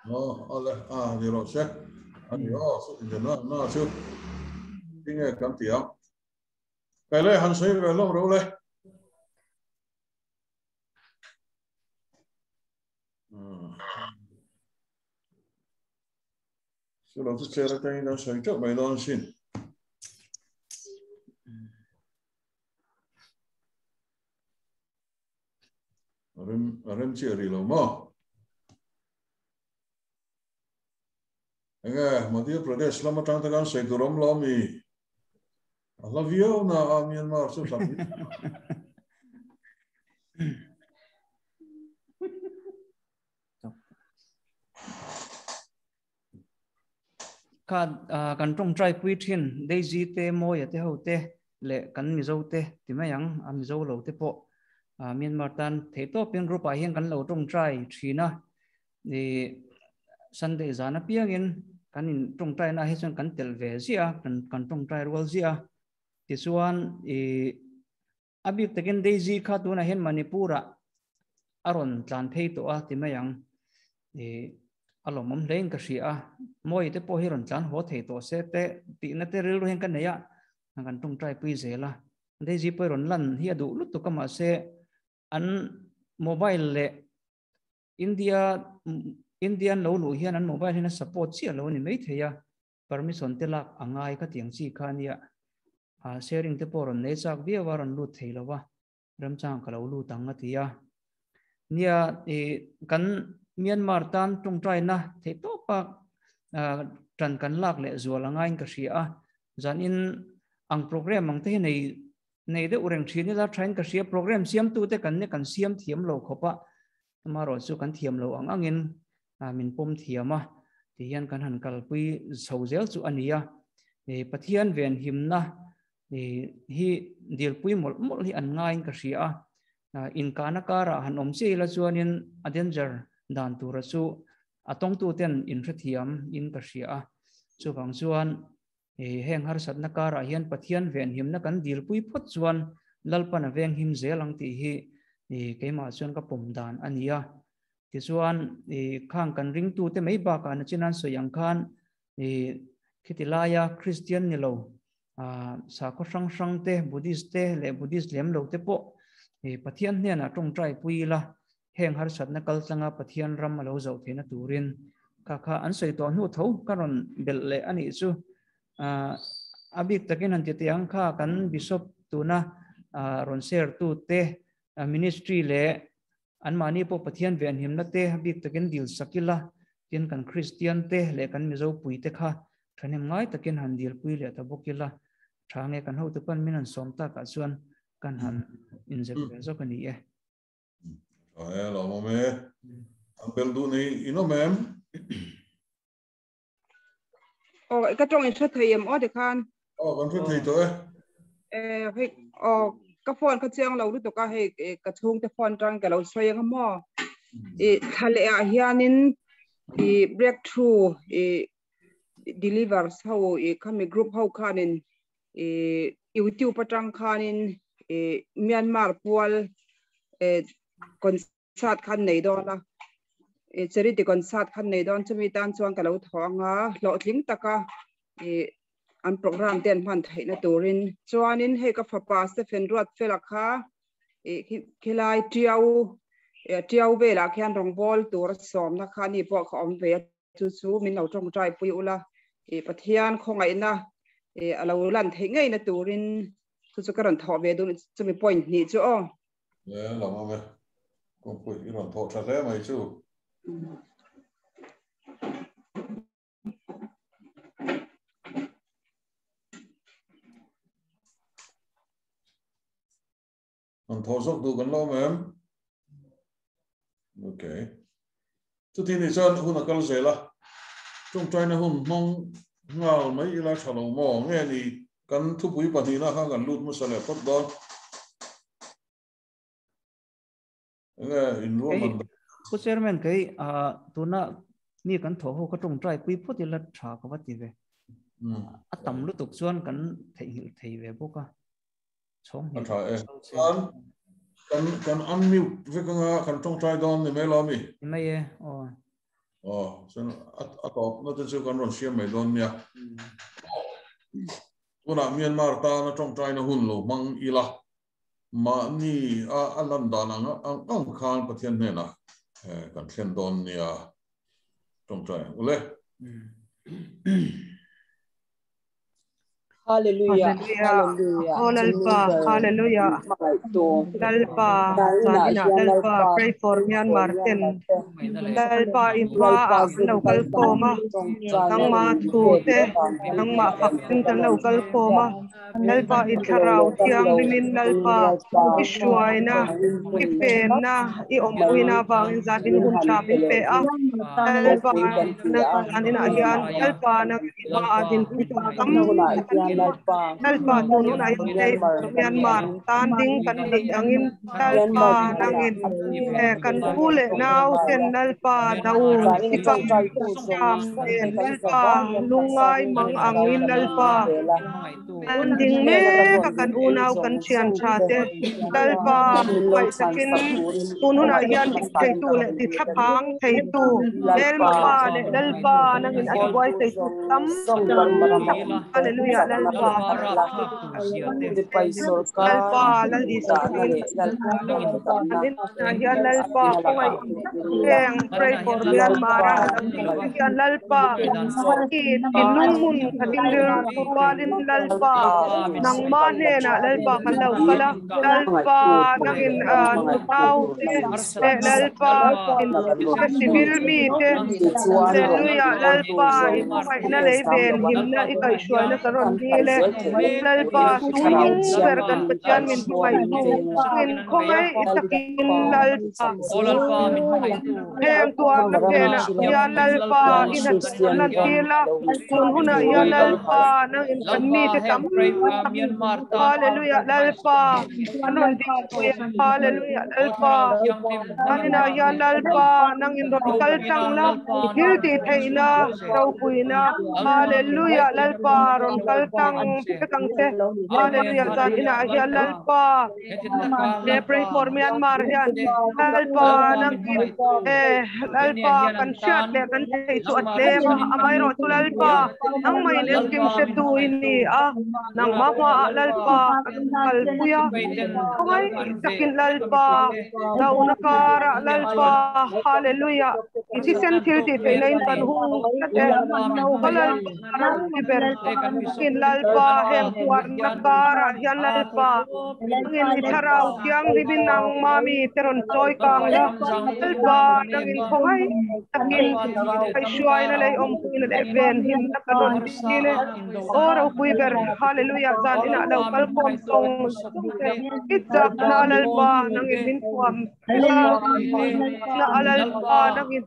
Speaker 1: Oh, ole a ni ro se. Ani o su ni na na chu. Tinge kan ti ang. Kai le han sei ve lo ro le. Chu lo chu chair atangin kan sawi teuh mai dawn sin. A rem a rem chiah rih lo maw? Enge Madhya Pradesh lam atang te khan sawi tur awm lo ami? A hla viau na a Myanmar chu hlat viau.
Speaker 4: Kha kan tawngtai pui thin Daisy te Mawia te ho te leh kan Mizo te ti mai ang a Mizo lo te pawh Myanmar tan theih tawpin group ah hian kan lo tawngtai thin a Sunday zan apiangin kan in tawngtai na hi chuan kan tel ve ziah a kan tawngtai rual ziah a tichuan A bik takin Daisy kha tunah hian Manipur-ah a rawn tlan phei tawh a ti mai ang. Ih, a lawmawm hlein ka hria a, Mawi te pawh hi rawn tlan haw thei tawh se te tihna te rilru hian ka nei a, kan tawngtai pui zel a. Daisy pawh hi rawn lan hi a duh lutuk a mahse an mobile leh India Indian lo luh hian an mobile hian a support chiah lo a ni maithei a. Permission te lak a ngai ka tiang chi kha ania, sharing te pawh rawn nei chak viau a, rawn lut thei lo va, remchang ka lo lut ang a ti a. Nia, kan Myanmar tan tawngtaina theih tawpa tan kan lak leh zual a ngaiin ka hria a, zanin ang program ang te hi nei nei deuh reng thin ila thain ka hria, program siamtute kan nia kan siam thiam lo khawp a, amaherawh chu kan thiam lo ang angin min pawm thiam a ti hian kan han kalpui chho zel chu a ni a. Pathian venhimna hi dilpui mawlh mawlh hi an ngaiin ka hria a. Inkahna karah han awm chiah ila chuanin a danger dan tura chu a tawngtuten inhrethiam in ka hria a. Chuvang chuan heng harsatna karah hian Pathian venhimna kan dilpui phawt chuan Lalpan a venghim zel ang tih hi keimah chuan ka pawm dan a ni a. Tichuan, khang kan ringtute mai bakah nachin an sawi ang khan khiti laia Kristian ni lo sakhaw hrang hrang te, Buddhist te leh Buddhist lem lo te pawh Pathian hnenah tawngtai pui ila heng harsatna kaltlanga Pathian ram a lo zoh theihna turin kha kha an sawi tawh hnu tho ka rawn belh leh a nih chu. A bik takin han ti teh ang kha kan Bishop tuna rawn share tute ministry leh Anmahni pawh Pathian venhimna te a bik takin dil sak ila, tin kan Kristian te leh kan Mizo pui te kha thahnem ngai takin han dil pui leh ta bawk ila, tha nge kan hotu pawn min han sawm takah chuan kan han inzep ve zawk a ni e.
Speaker 1: Tha e, lawmawm e. An belh duh nei in awm em?
Speaker 8: Aw, ka tawng in hre thei em aw tikhan.
Speaker 1: Aw, kan hre thei tawh e.
Speaker 8: Eh, hei, aw, ka phone ka chiang lo lutuk a, hei ka chhungte phone tang ka lo sawi ang maw. I thla leh ah hianin i breakthrough i delivers ho i khami group ho khanin i YouTube atang khanin i Myanmar pual concert khan nei dawn a i charity concert khan nei dawn chumi tan chuan ka lo thaw anga hlawhtling taka i an program te an hman theihna turin chuanin hei ka fapa Stephen Ruat fela kha i khilai tiau tiau velah khian rawngbawl tur a sawmna kha ni pawh kha awm ve a chu chu min lo tawngtai pui ula i Pathian khawngaihna i a lo lan theih ngeina turin chu chu ka rawn thawh ve dun chumi point hnih chu aw.
Speaker 1: Le lam awm e. Kawngpui i rawn thawh tha hle mai chu. An thawh zawk duh kan lo awm em? Okay. Chuti ni chuan hun a kal zel a. Tawngtaina hun hmang nghal mai ila tha lo maw? Nge ni kan thupui pahnihna kha kan lut hmasa leh phawt dawn. Enge in ruahman
Speaker 4: ber? Pu Chairman kei tuna mi kan thawh ho kha tawngtai pui phawt ila tha ka va ti ve. A tam lutuk chuan kan theihnghilh thei ve bawk a. Chhawng
Speaker 1: hnih. A tha e. Chuan kan kan unmute vek anga kan tawngtai dawn ni mai lo ami?
Speaker 4: Ni mai e, aw.
Speaker 1: Aw, chuan a tawpna te chu kan rawn siam mai dawn nia. Tunah Myanmar tana tawngtaina hun lo hmang ila, mahni a a lan dan ang ang ang khan Pathian hnenah kan thlen dawn nia tawngtai ang ule.
Speaker 5: Hallelujah. Hallelujah.
Speaker 9: Oh, Lalpa. Hallelujah. Lalpa. Zanina Lalpa. Pray for Myanmar ten. Lalpa imma a local koma. Nangma thu te. Nangma faktin kan local koma. Lalpa itharau thiang limin Lalpa. Ishuaina. Ifenna. I ompuina wangin zanin hun tha min pe a. Lalpa na zanina hian Lalpa na imma adin tam Lalpa tunun ay Myanmar tan ding kan ni angin Lalpa nangin kan ule nau ten Lalpa dau sipang sam ten Lalpa lungai mang angin Lalpa an ding me ka kan unau kan thian tha te Lalpa pai sakin tunun ay hian dik thei tu le ti thlapang thei tu lel ma le Lalpa nangin atbuai thei tu tam Hallelujah Lalpa Lalpa Lal Isu hian Lalpa kawai heng pray for Myanmar hian Lalpa tinlung mun khating rualin Lalpa nangma hnena Lalpa kan lo kala Lalpa nangin nau te Lalpa in civil mi te Hallelujah Lalpa in na lei ven himna i kai shuai na karon ni le Lalpa tung ber kan Pathian min hmangai tu min khongai itakin Lalpa heng tuar na phena hian Lalpa in lan tila tun huna hian Lalpa nang in kan mi te tam Hallelujah Lalpa anon di Hallelujah Lalpa anina hian Lalpa nang in ron kal tang la thil ti theina ropuina Hallelujah Lalpa ron kal tang kang te Hallelujah zan ina hian Lalpa le pray for Myanmar hian Lalpa nang in Lalpa kan hriat le kan thei chu atlem amai ro chu Lalpa nang mai nen kim hre tu ini a nang ma ma Lalpa kal puya khongai takin Lalpa dauna kara Lalpa Hallelujah iti sen thil ti theina in kan hung te Lalpa ber in Lalpa heng tuar na kara hian Lalpa ngin i tharau thiang libin nang mami teron choi kang la Lalpa nang in khongai takin kai shuai na lei om puina le ven him na karon dile o ro pui ber Hallelujah zan ina lo kal kom song itzak na Lalpa nang in min thuam na Lalpa nang in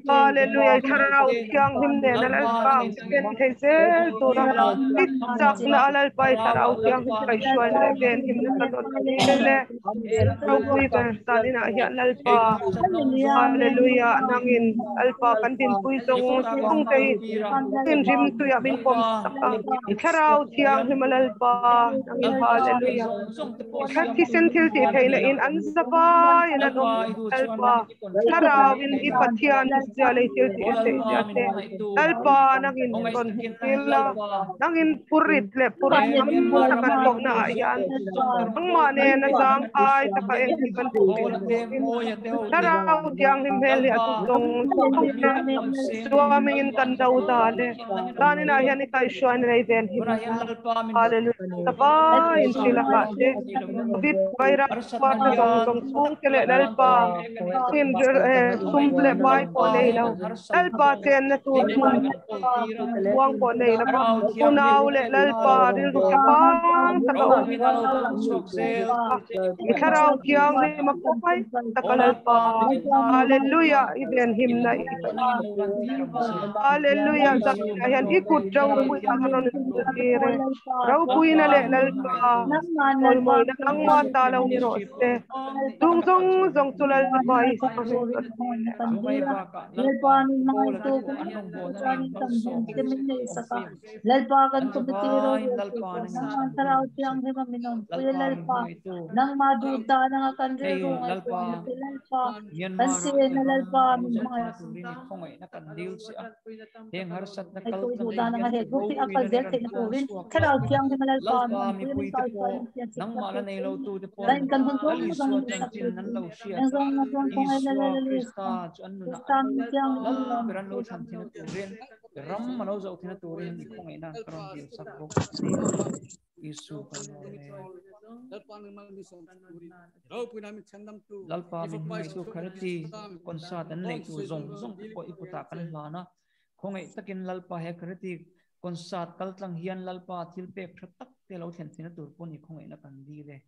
Speaker 9: Hallelujah tharau thiang him ne na Lalpa pen thei zel tu na itzak na Lalpa tharau thiang him kai shuai na le ven him na karon dile ro pui ber zan ina hian Lalpa Hallelujah nangin Lalpa kan din pui song song te in rim tu ya min pom saka tharau thiang him Lalpa nangin Hallelujah khat thi sen thil ti theina in an zaba in an Lalpa tharau in i Pathian sia lei thil ti sei sia te Lalpa nangin kon hila nangin purit le purit nam takan to na hian angma ne na sang ai taka eng ti kan tu tharau thiang him hel hi atu tong suaming in kan dau da le tanina hian i kai shuan rei ven hi Hallelujah tapa in sila ka te covid virus pa ta song song chung ke le Lalpa in sum le pai po nei lo Lalpa chen na tu wang po nei la pa unau le Lalpa ril ru ka pang ta ka i tharau thiang ni ma ko pai ta ka Lalpa Hallelujah even him na Hallelujah zak hian i kut rau pui akaron ire rau pui na le Lalpa moi moi na ang ma ta lo ni ro te tung zong zong chu Lalpa i
Speaker 2: Lalpa ni mangai tu kan chuan tam te min nei saka Lalpa kan tum
Speaker 4: Zavai Lalpa nangin chhan Lalpa min tu hei Lalpa Myanmar ah te ram lo zawh thina turin i khawngaih na kan dil che a heng harsat na kal tlang hian ropuina na ran puang chhuak Lalpa mipui te pawh nangmah la nei lo tu te pawn Lal Isua chanchin an lo hriat Isua Krista chu an nunah Lal ber an lo thlan thina turin ram a lo zawh thina turin i khawngaih na ka rawn dil sak bawk a ni. Isu kan lawm e. Lalpa min hmangaihtu Kharati concert an neih tur zawng zawng te pawh i kutah kan hlan a. Khawngaih takin Lalpa he Kharati concert kal tlang hian Lalpa thil pek tha tak te lo thlen thina tur pawn i khawngaihna kan dil e.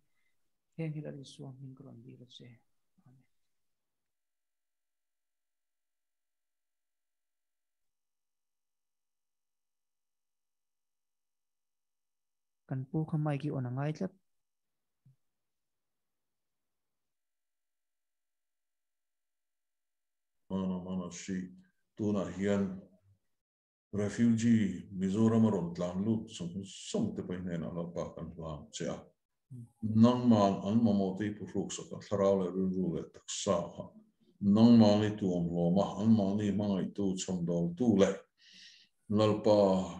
Speaker 4: Heng hi Lal Isua hming ka rawn dil a che. Amen. Kan pu kha mic i on a ngai tlat.
Speaker 1: Mana mana si tunah hian refugee Mizoram a rawn tlan lut zawng zawng te pawh hnenah Lalpa kan hlang che a. Nangman an mamawh te i pu hruk sak a, thlarau leh rilru leh taksa a nangman i tuam hlawm a, anmahni hmangaihtu chhawmdawltu leh Lalpa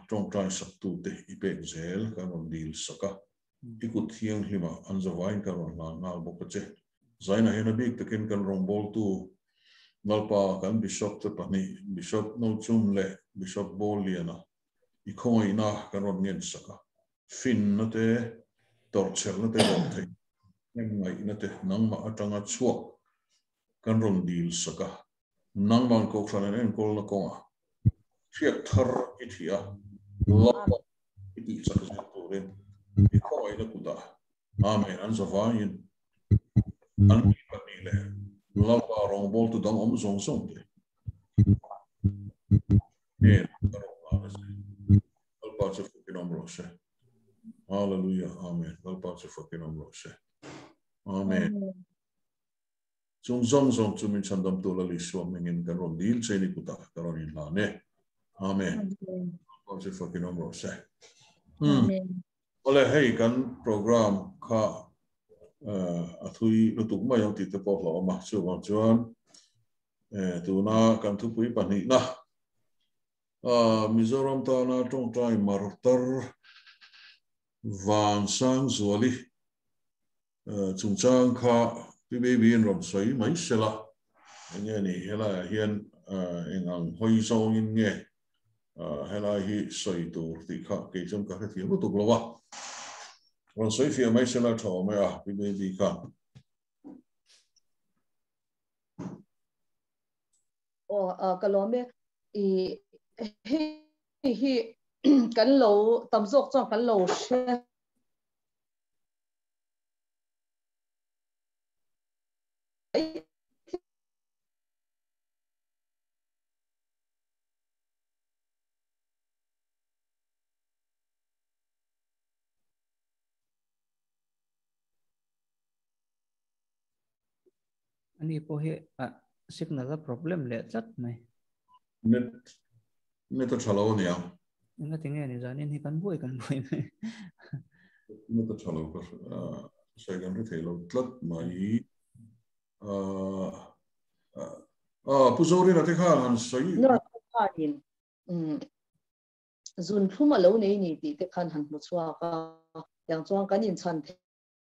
Speaker 1: tawngtai saktute i pek zel kan rawn dil sak a, i kut thianghlimah an zavaiin kan rawn hlan nghal bawk a che. Zainah hian a bik takin kan rawngbawltu Lalpa kan Bishop te pahnih, Bishop Nochum leh Bishop Bawlliana i khawngaihna kan rawn ngen sak a, finna te, tawrhchhelna te lawm theih hnem ngaihna te nangmah atanga chhuak kan rawn dil sak a, nangman kohhran an enkawlna kawngah hriat thar i thih a, Lalpa i tih chak zel turin i khawngaihna kutah Amen an zavaiin an mi pahnih leh Lalpa rawngbawltu dang awm zawng zawng te hnen ka rawn hlan a che. Lalpa chu fakin awm rawh se. Hallelujah Amen Lalpa chu fakin awm rawh se. Amen. Chung zawng zawng chu min chhandamtu Lal Isua hmingin kan rawn dil che ni kutah ka rawn inhlan e. Amen. Lalpa chu fakin awm rawh se.
Speaker 7: Amen.
Speaker 1: Awle hei kan program kha a thui lutuk mai ang tih te pawh hlauhawm a, chuvang chuan tuna kan thupui pahnihna Mizoram tana tawngtai martar Vansangzuali chungchang kha Pi Baby in rawn sawi mai sela, enge ni helaiah hian eng ang hawi zawngin nge helai hi sawi tur tih kha kei chuan ka hrethiam lutuk lo a, rawn sawi fiah mai sela tha awm e a Pi Baby kha.
Speaker 7: Aw ka lawm e, i hei hi kan lo tam zawk chuan kan lo hre.
Speaker 4: Ani pawh hi a signal a problem leh tlat mai.
Speaker 1: Net net a tha lo ania.
Speaker 4: Enga tinge ni zanin hi kan buai kan buai mai.
Speaker 1: Net a tha lo ka sawi kan hre thei lo tlat mai. Pu Zorina te khan han sawi.
Speaker 7: No khanin zun thlum a lo nei ni tih te khan han hmu chhuak a. Tiang chuan kan inchhan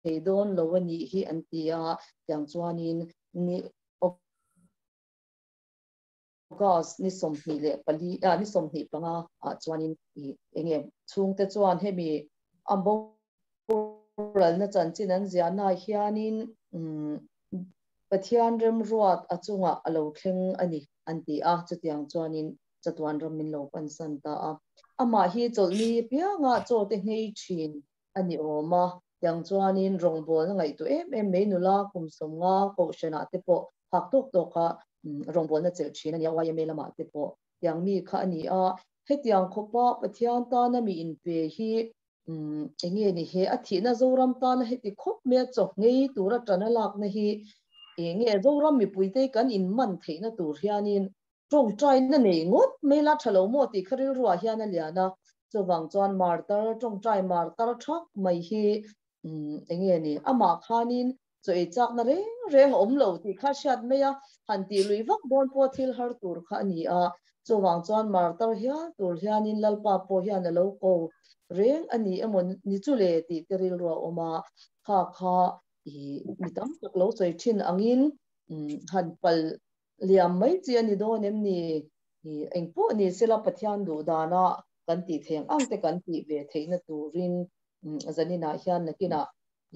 Speaker 7: thei dawn lo a nih hi an ti a. Tiang chuanin ni August ni 24 ni 25 ah chuanin enge chhungte chuan hemi a boralna chanchin an ziahna hianin Pathian remruat a chungah a lo thleng a ni an ti a, chutiang chuanin chatuan ram min lo pansan ta a. Amah hi chawlhni pianga chaw te nghei thin a ni awm a, tiang chuanin rawngbawlna ngaihtuah em em mai nula kum 50 kohhranah te pawh phak tawk tawka rawngbawlna chelh thin a ni a, YMA lamah te pawh tiang mi kha a ni a. Hetiang khawpa Pathian tana mi inpe hi enge ni he a thihna Zoram tana heti khawp mai a chaw nghei tura tana lakna hi enge Zoram mipuite kan inman theihna tur hianin tawngtaina nei ngawt mai la tha lo maw tih kha rilruah hian a lian a. Chuwang chuan martar tawngtai martar thak mai hi enge ni ama khanin chu ei chak na reng reng om lo ti kha hriat mai a han ti lui vak bon po thil har tur kha ani a chuwang chuan martar hian tur hianin lalpa po hian alo ko reng ani emaw ni chu le ti teril ro oma kha kha i mitam tak lo choi thin angin han pal liam mai chi ani don em ni eng po ni sela pathian du dana kan ti theng ang te kan ti ve theina turin zanina hian nakina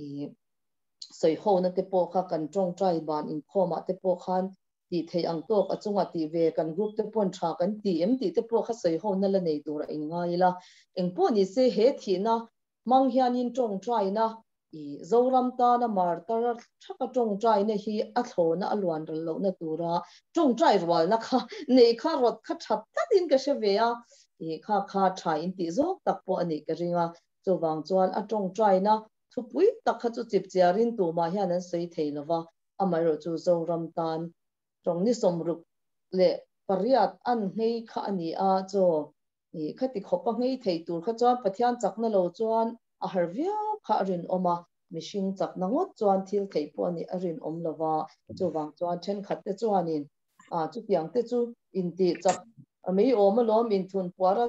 Speaker 7: i soi ho na te po kha kan tong trai ban in khoma te po khan ti thei ang tok achunga ti ve kan group te pon tha kan ti em ti te po kha soi ho na la nei tur in ngai la eng po ni se he thi na mang hian in tong trai na i zoram ta na mar tar thaka tong trai na hi a thlona alwan ral lo na tura tong trai wal na kha nei kha rot kha that tatin ka she ve a i kha kha tha in ti zok tak po ani ka ringa chuwang chuan a tong trai na thu pui tak kha chu chip chiarin tu ma hian an sei thei lova amai ro chu zoram tan tong ni somruk le pariat an ngei kha ani a cho i khati khopa ngei thei tur kha chuan pathian chakna lo chuan a harvia kha rin oma mishing chakna ngot chuan thil thei po ani a rin om lova chuwang chuan then khat te chuanin a chu piang te chu in ti chak mei om lom in thun puara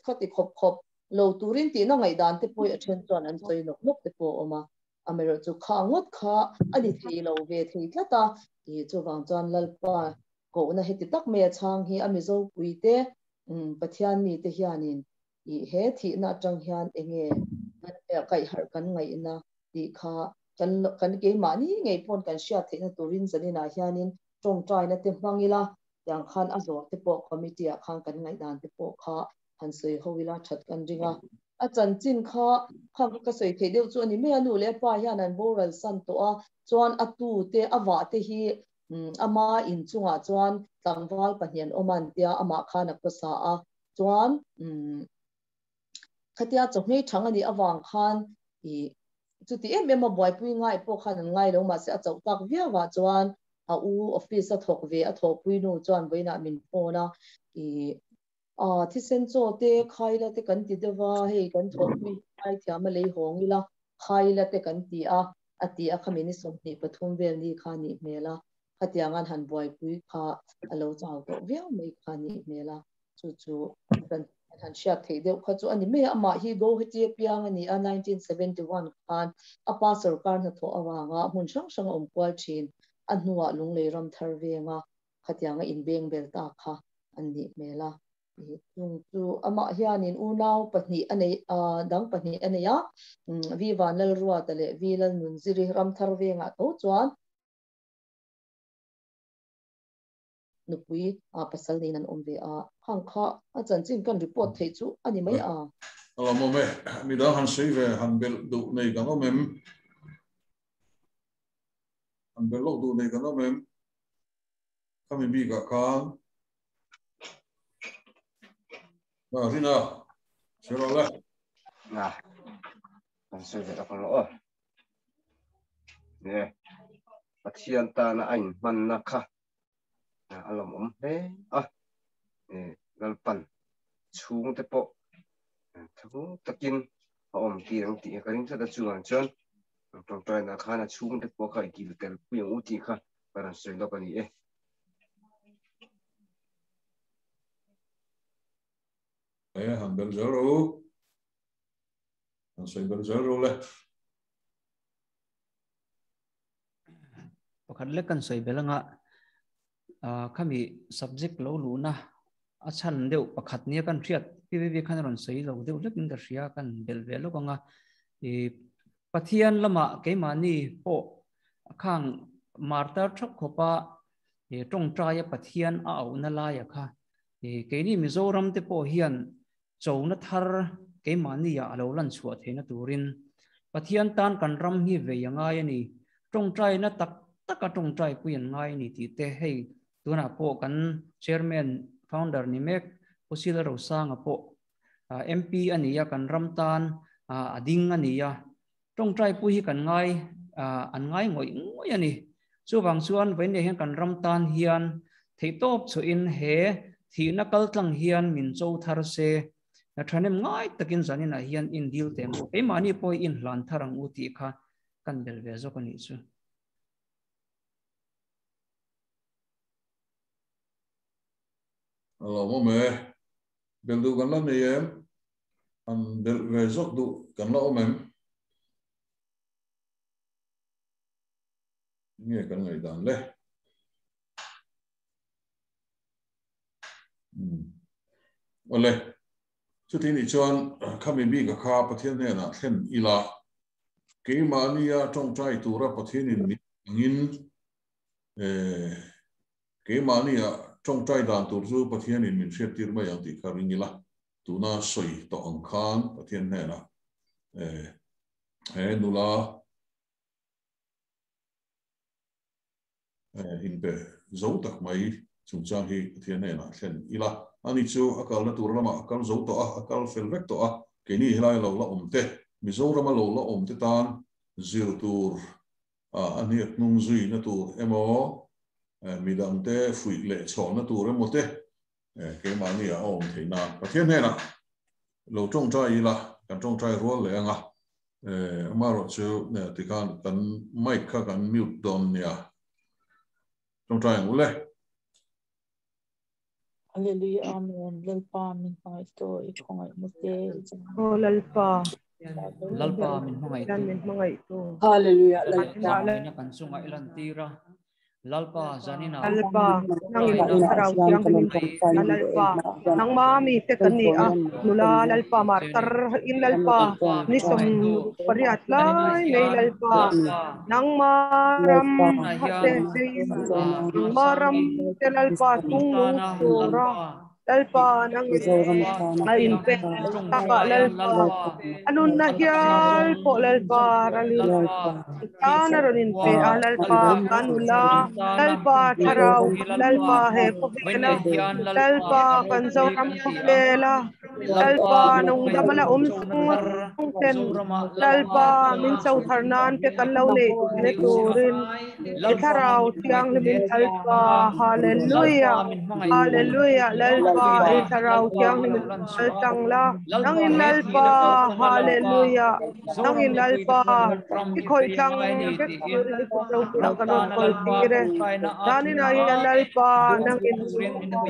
Speaker 7: khati khop khop lo turin ti na ngai dan te poi a then chuan an choi nok nok te po oma amero chu kha ngot kha ani thei lo ve thei tlata i chuwang chuan lalpa ko na heti tak me chang hi amizo puite pathian mi te hianin i he thi na tang hian enge kai har kan ngai na ti kha kan kan ke mani ngei pon kan sia the na turin zanina hianin tong trai na te mangila yang khan a zo te po committee a khan kan ngai dan te po kha han soi howila that kan ringa a chan chin kha kha ka soi thei deuh chu ani me anu le pa hian an boral san to a chuan atu te awa te hi ama in chunga chuan tlangwal pahnian oman tia ama khan a sa a chuan khatia chawhmei thang ani awang khan i chuti em em a boy pui ngai po khan an ngai lo ma se a chau tak viawa chuan a u office a thok ve a thok pui nu chuan voina min phone a i a thi sen cho te khaila te kan ti dewa hei kan thok pui ai thiam a lei hong ila khaila te kan ti a ati a khamini somni pathum vel ni kha ni mela khatiangan han boy pui kha alo chau to viau mai kha ni mela chu chu kan han hriat thei deuh kha chu ani me ama hi go heti piang ani a 1971 khan apa sarkar na tho awanga hmun hrang hrang om kwal thin a hnuah lunglei ram thar venga khatianga in beng bel ta kha an ni mela chung chu ama hianin unau pahnih anei dang pahnih anei a vi vanlal ruat le vi lal nun ziri ram thar venga to chuan nupui a pasal nei nan om ve a hang kha a chanchin kan report thei chu ani mai a
Speaker 1: ala mo me mi da han sei ve han bel du nei kan om em han bel lo du nei kan om em kami bi ka khan na rina sero le
Speaker 10: na han sei ve ka lo ne pathian ta na ain man na kha alom om he a lalpan chung te po thu takin om ti rang ti ka ring sa chuan chuan tong trai na khana chung te po kha ki tel puyang u ti kha paran sei lo ani e
Speaker 1: e han bel zero han sei bel zero le
Speaker 4: pakhat le kan sei belanga khami subject lo lu na a chan deuh pakhat nia kan thiat pvv khan ron sei lo deuh lekin ka hria kan bel ve lo kanga i pathian lama keimani po khang martar thak khopa e tong trai pathian a au na la ya kha e keini mizoram te po hian chona thar keimani ya alo lan chhuwa theina turin pathian tan kan ram hi ve yangai ani tong trai na tak taka tong trai puian ngai ni ti te hei tuna po kan chairman founder ni mek posila rosanga po MP ania kan ramtan ading ania tong trai pu hi kan ngai an ngai ngoi ngoi ani chuwang chuan vein hian kan ramtan hian theitop chu in he thi na kal tlang hian min cho thar se Thanem ngai takin zanin a hian in dil te mu ke mani poi in hlan tharang u ti kha kan bel ve zo kan ni chu.
Speaker 1: Alo mo me bel du kan la nei em an bel ve zok du kan la om em nge kan ngai dan le ole chu ti ni chuan khami bi ka kha Pathian hne na thlen ila keimahnia tawngtai tura Pathianin min angin keimahnia tawngtai dan tur chu Pathianin min hriat tir mai ang tih kha ring ila tuna sawi tawh ang khan Pathian hne na he nula in pe zo tak mai chungchang hi Pathian hne na thlen ila ani chu akal na tur lama akal zo to a akal fel vek to a keni helai lo la om te Mizoram lo la om te tan zir tur a aniak nung zui na tur emo midang te fui le chho na tur emo te ke ma ni a om theina Pathian hne na lo tong trai ila kan tong trai rual le anga amaro chu ne tikan kan mic kha kan mute don nia tong trai ang ule.
Speaker 11: Hallelujah, amen. Lalpa min hmangaih to i khongai mute.
Speaker 9: O Lalpa.
Speaker 4: Lalpa min hmangaih
Speaker 9: tu. Min hmangaih tu.
Speaker 5: Hallelujah.
Speaker 4: Lalpa kan chunga ilan tira. Lalpa zanina.
Speaker 9: Lalpa nang in sarau tiang min Lalpa nang mami te kan ni a nula Lalpa martar in Lalpa ni som pariat lai nei Lalpa nang maram te maram te Lalpa tung nung tura Lalpa nang in pe taka Lalpa anun na hial po Lalpa rali kana ron in pe Lalpa kanula Lalpa tharau Lalpa he pokela Lalpa kan zoram pokela Lalpa nung damala sung ten Lalpa min chau tharnan te kan lo nei ne turin tharau thiang limin Lalpa hallelujah hallelujah Lalpa i tharau thiang limin tang la nang in Lalpa hallelujah nang in Lalpa i khoi tlang vek turin i ro pura kan ron kol tire danin ai Lalpa nang in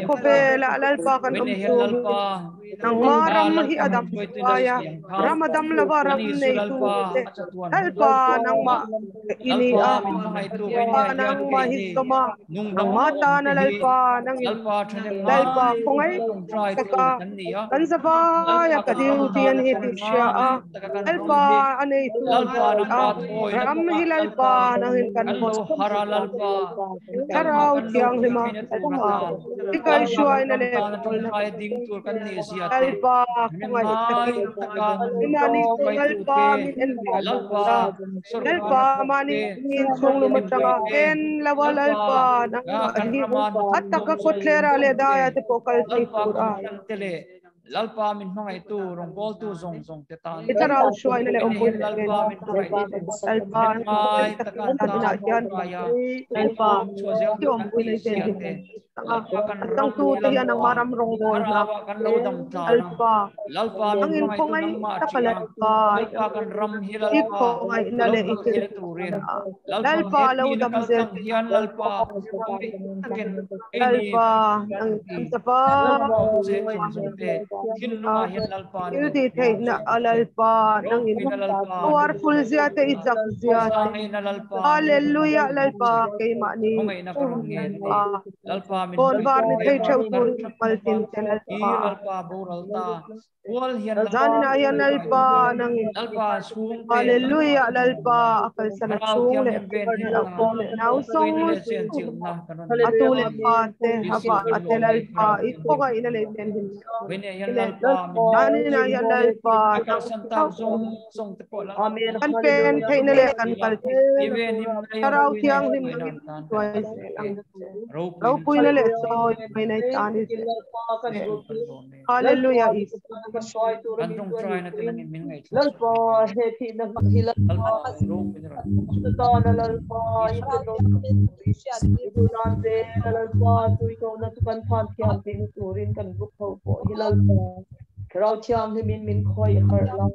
Speaker 9: khawvela Lalpa kan om chu nang maram hi adam aya ramadam lawa ram nei tu te Lalpa nang ma ini a nang ma hi soma nang ma ta na Lalpa nang Lalpa khongai taka kan zabaya ka diu tian hi ti sha a Lalpa anei tu ram hi Lalpa nang in kan mo tharau thiang lima ikai shuai na le Lalpa khongai imani Lalpa min en Lalpa mani min chung lu matanga en lawa Lalpa nang hi ataka kotlera le daya te pokal thei tura
Speaker 4: Lalpa min hmangaih tu rongbol tu zong zong te tan
Speaker 9: itarau shuai na le om pui
Speaker 4: Lalpa min hmangaih
Speaker 9: Lalpa
Speaker 4: taka
Speaker 9: hian Lalpa ti om pui nei ten tang tu te hian ang maram rongbol na
Speaker 4: kan lo dam tla
Speaker 9: Lalpa
Speaker 4: Lalpa
Speaker 9: ang in khongai taka Lalpa
Speaker 4: Lalpa kan ram hi
Speaker 9: i
Speaker 4: Lalpa
Speaker 9: khongai na le i
Speaker 4: turin
Speaker 9: Lalpa lo dam zel
Speaker 4: hian Lalpa takin
Speaker 9: Lalpa ang sapa
Speaker 4: thin lunga hian Lalpa
Speaker 9: il ti thei na Lalpa nang in powerful zia te i chak zia te hallelujah Lalpa keimah ni
Speaker 4: na ka ron nge Lalpa min
Speaker 9: kon var ni thei theu tur maltin te Lalpa
Speaker 4: Lalpa boral ta wal hian
Speaker 9: zanina hian Lalpa nang in
Speaker 4: Lalpa chung te
Speaker 9: hallelujah Lalpa akal sana chung le nau song atu le pa te hapa ate Lalpa i khoga ina le ten hin zanina hian Lalpa
Speaker 4: akal san ta zong zong te po
Speaker 9: Amen kan pen theina le kan kal tharau thiang hlim nangin tuai selang ro pui na le choi mai nei tani hallelujah is
Speaker 4: kan tong try na tinangin min ngai
Speaker 7: Lalpa he thi na hila ta na Lalpa i te do nan te Lalpa tui ko na tu kan phan thiam tin turin kan ruk ho po hi Lalpa Thlarau Thianghlimin min khawih harh la,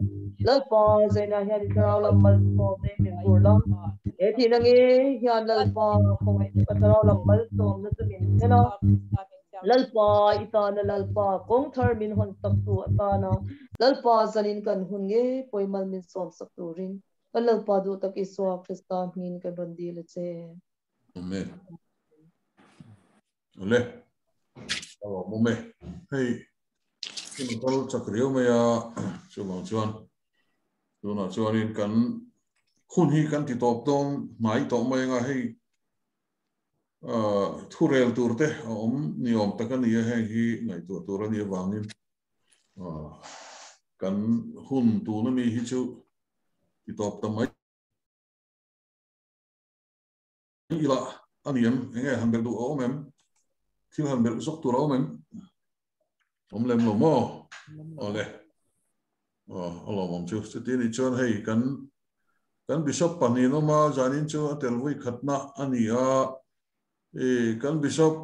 Speaker 7: Lalpa zaina hian i thlarau lam malsawmna in min vur la, he thihna ngei hian Lalpa khawngaih taka thlarau lam malsawmna chu min thlen a, Lalpa i tana Lalpa kawng thar min hawn sak tu atana Lalpa zanin kan hun ngei pawimal min sawm sak turin kan Lalpa duh tak Isua Krista hmingin kan rawn dil a che.
Speaker 1: Amen. Ole. Alo mu me. Hei hun kal chak riau mai a chuvang chuan tunah chuanin kan hun hi kan ti tawp dawn hnai tawh mai anga hei thu rel tur te a awm ni awm tak a ni a heng hi ngaihtuah tur a nih avangin kan hun tuna mi hi chu ti tawp ta mai ila a ni em? Enge han belh duh a awm em? Thil han belh zawk tur a awm em? Awm lem lo maw? Awle. A lawmawm chu. Chuti anih chuan hei kan kan Bishop pahnih an awm a, zanin chu a tel vui khatna a ni a. I kan Bishop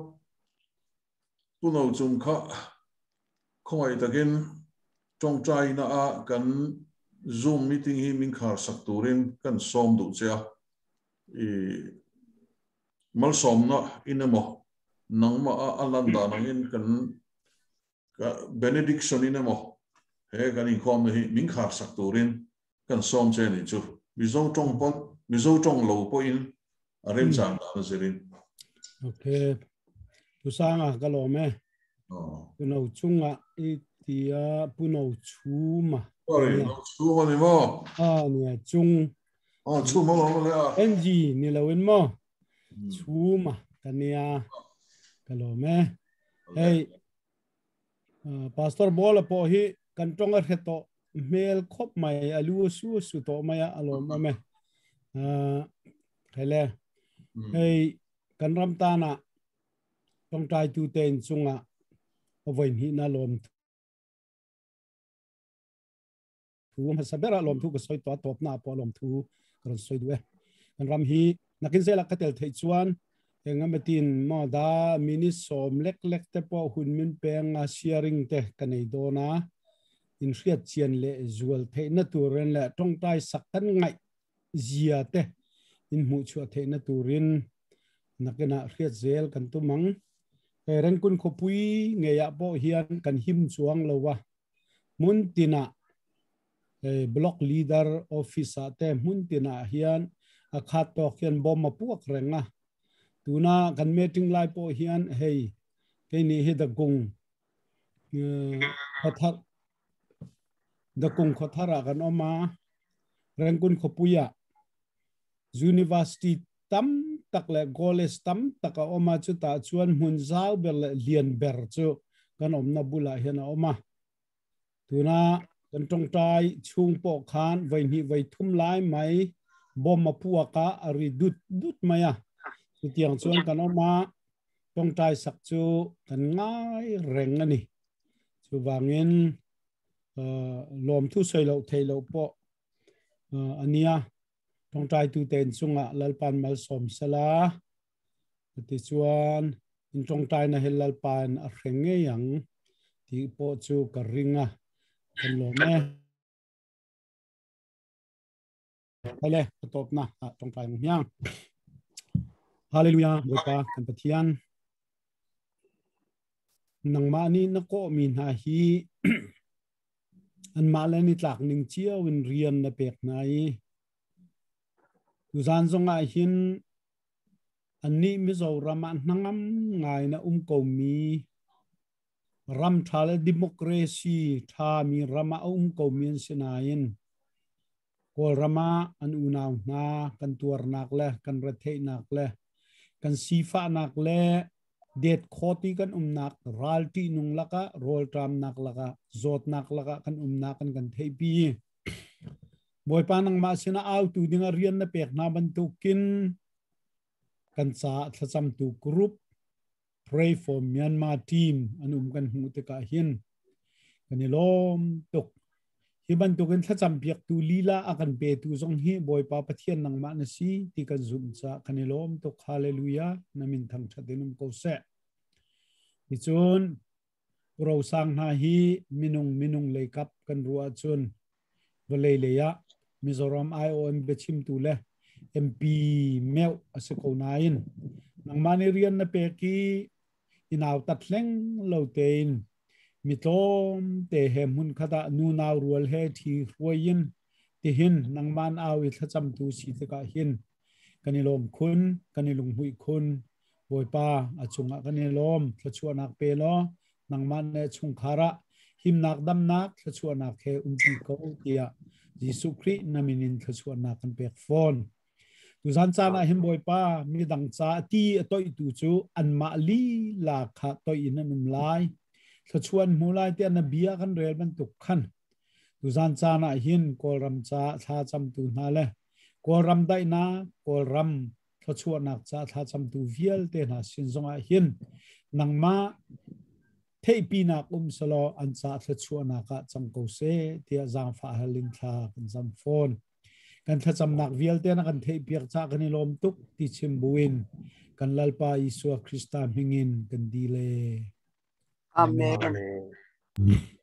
Speaker 1: Pu No Chung kha khawngaih takin tawngtaina a kan Zoom meeting hi min khar sak turin kan sawm duh che a. I malsawmna in emaw nangmah a a lan dan angin kan benediction in emaw he kan inkhawmna hi min khar sak turin kan sawm che anih chu. Mizo tawng pawn Mizo tawng lo pawhin a remchang dan a zirin.
Speaker 6: Okay. Pu Sanga ka lawm e. Pu No chunga i tia Pu No chhuma.
Speaker 1: Sorry, No chhuma ni maw?
Speaker 6: A nia chung.
Speaker 1: A chhuma lo le a.
Speaker 6: NG ni lo in maw? Chhuma ka nia ka lawm e. Hei Pastor Bola pawh hi kan tawng a hre tawh hmel khawp mai a lu su su tawh mai a a lawmawm e. Hele hei kan ram tana tawngtai tu te in chunga a vawi hnihna lawm thu hmasa bera lawm thu ka sawi tawh a tawpna pawh lawm thu ka rawn sawi duh e. Kan ram hi nakin zela ka tel theih chuan engematin maw da minute sawm lek lek te pawh hun min peng a sharing te ka nei dawn a in hriat chian leh zual theihna turin leh tawngtai sak kan ngaih zia te in hmuh chhuah theihna turin nakinah hriat zel kan tum ang. He Rengkun khawpui ngeiah pawh hian kan him chuang lo a, hmun tinah hei block leader office ah te hmun tinah hian a khat tawk hian bomb a puak reng a. Tuna kan meeting lai pawh hian hei keini hi Dakung khawthar Dakung khawtharah kan awm a, Rengkun khawpuiah University tam tak leh college tam tak a awm a, chutah chuan hmun zau ber leh lian ber chu kan awmna bulah hian a awm a. Tuna kan tawngtai chhung pawh khan vawi hnih vawi thum lai mai bomb a puak a, a ri dut dut mai a. Chutiang chuan kan awm a, tawngtai sak chu kan ngai reng a ni. Chuvangin lawmthu sawi loh theih loh pawh a nia. Tawngtai tu te in chungah Lalpan malsawm sela. Tichuan in tawngtaina hi Lalpan a hre ngei ang tih pawh chu ka ring a, kan lawm e. Hele, ka tawpna ah tawngtai ang hmiang. Hallelujah, Bawipa kan Pathian. Nangmah nih na kawhmi hna hi anmah le nitlak ning cio in rian na pek hna i tuzan zongah hin annih Mizoram ah hnangam ngai na um komi ram ṭha le democracy ṭha mi ram ah a um komi an si nain Kawlram ah an unau hna kan tuarnak le kan retheihnak le kan sifahnak le det khawti kan umnak ral ṭihnung lakah rawlṭamnak lakah zawtnak lakah kan umnak an kan theihpi. Bawipa nangmah sinah autu dingah rian na pek hna bantukin kan caah thlacamtu group Pray for Myanmar team an um kan hmuh tikah hin kan i lawm tuk. Hi bantukin thlacam piaktu lila a kan petu zong hi Bawipa Pathian nangmah na si ti kan zumh caah kan i lawm tuk. Hallelujah. Na min thangṭhat in um ko seh. Ticun Ro sang na hi minung minung leikap kan ruwa chun vawlei leiah Mizoram IOM biachim tu le MP meu ase ko nain nangmah nih rian na pek i inau tat hleng lo tein mitlawm te he hmun khat ah nu nau rual he thi hruai in tihin nangman au i thlacam tu si tikah hin kan i lawm khun kan i lunghmuih khun. Bawipa a chungah kan i lawm. Thluachuahnak pe law nangmah ne chungkhar ah himnak damnak thluachuahnak he umpi ko tiah Jesuh Khrih na min in thluachuahnak kan pek fawn. Tuzan caan ah hin Bawipa midang ca ti a toih tu cu anmah li la kha toih in an um lai. Thluachuan hmu lai tiah na bia kan rel bantuk khan. Tuzan caan ah hin Kawlram ca thla camtu hna le Kawlram daihnak, Kawlram thluachuahnak ca thla camtu vialte hna sin zongah hin nangmah theihpinak um selaw an ca thluachuahnak ah cang ko seh tiah zaangfah halin thla kan zam fawn. Kan thlacamnak vialte na kan theihpiak ca kan i lawm tuk ti chim buin kan Lalpa Isua Krista hmingin kan dile.
Speaker 5: Amen.
Speaker 10: Amen.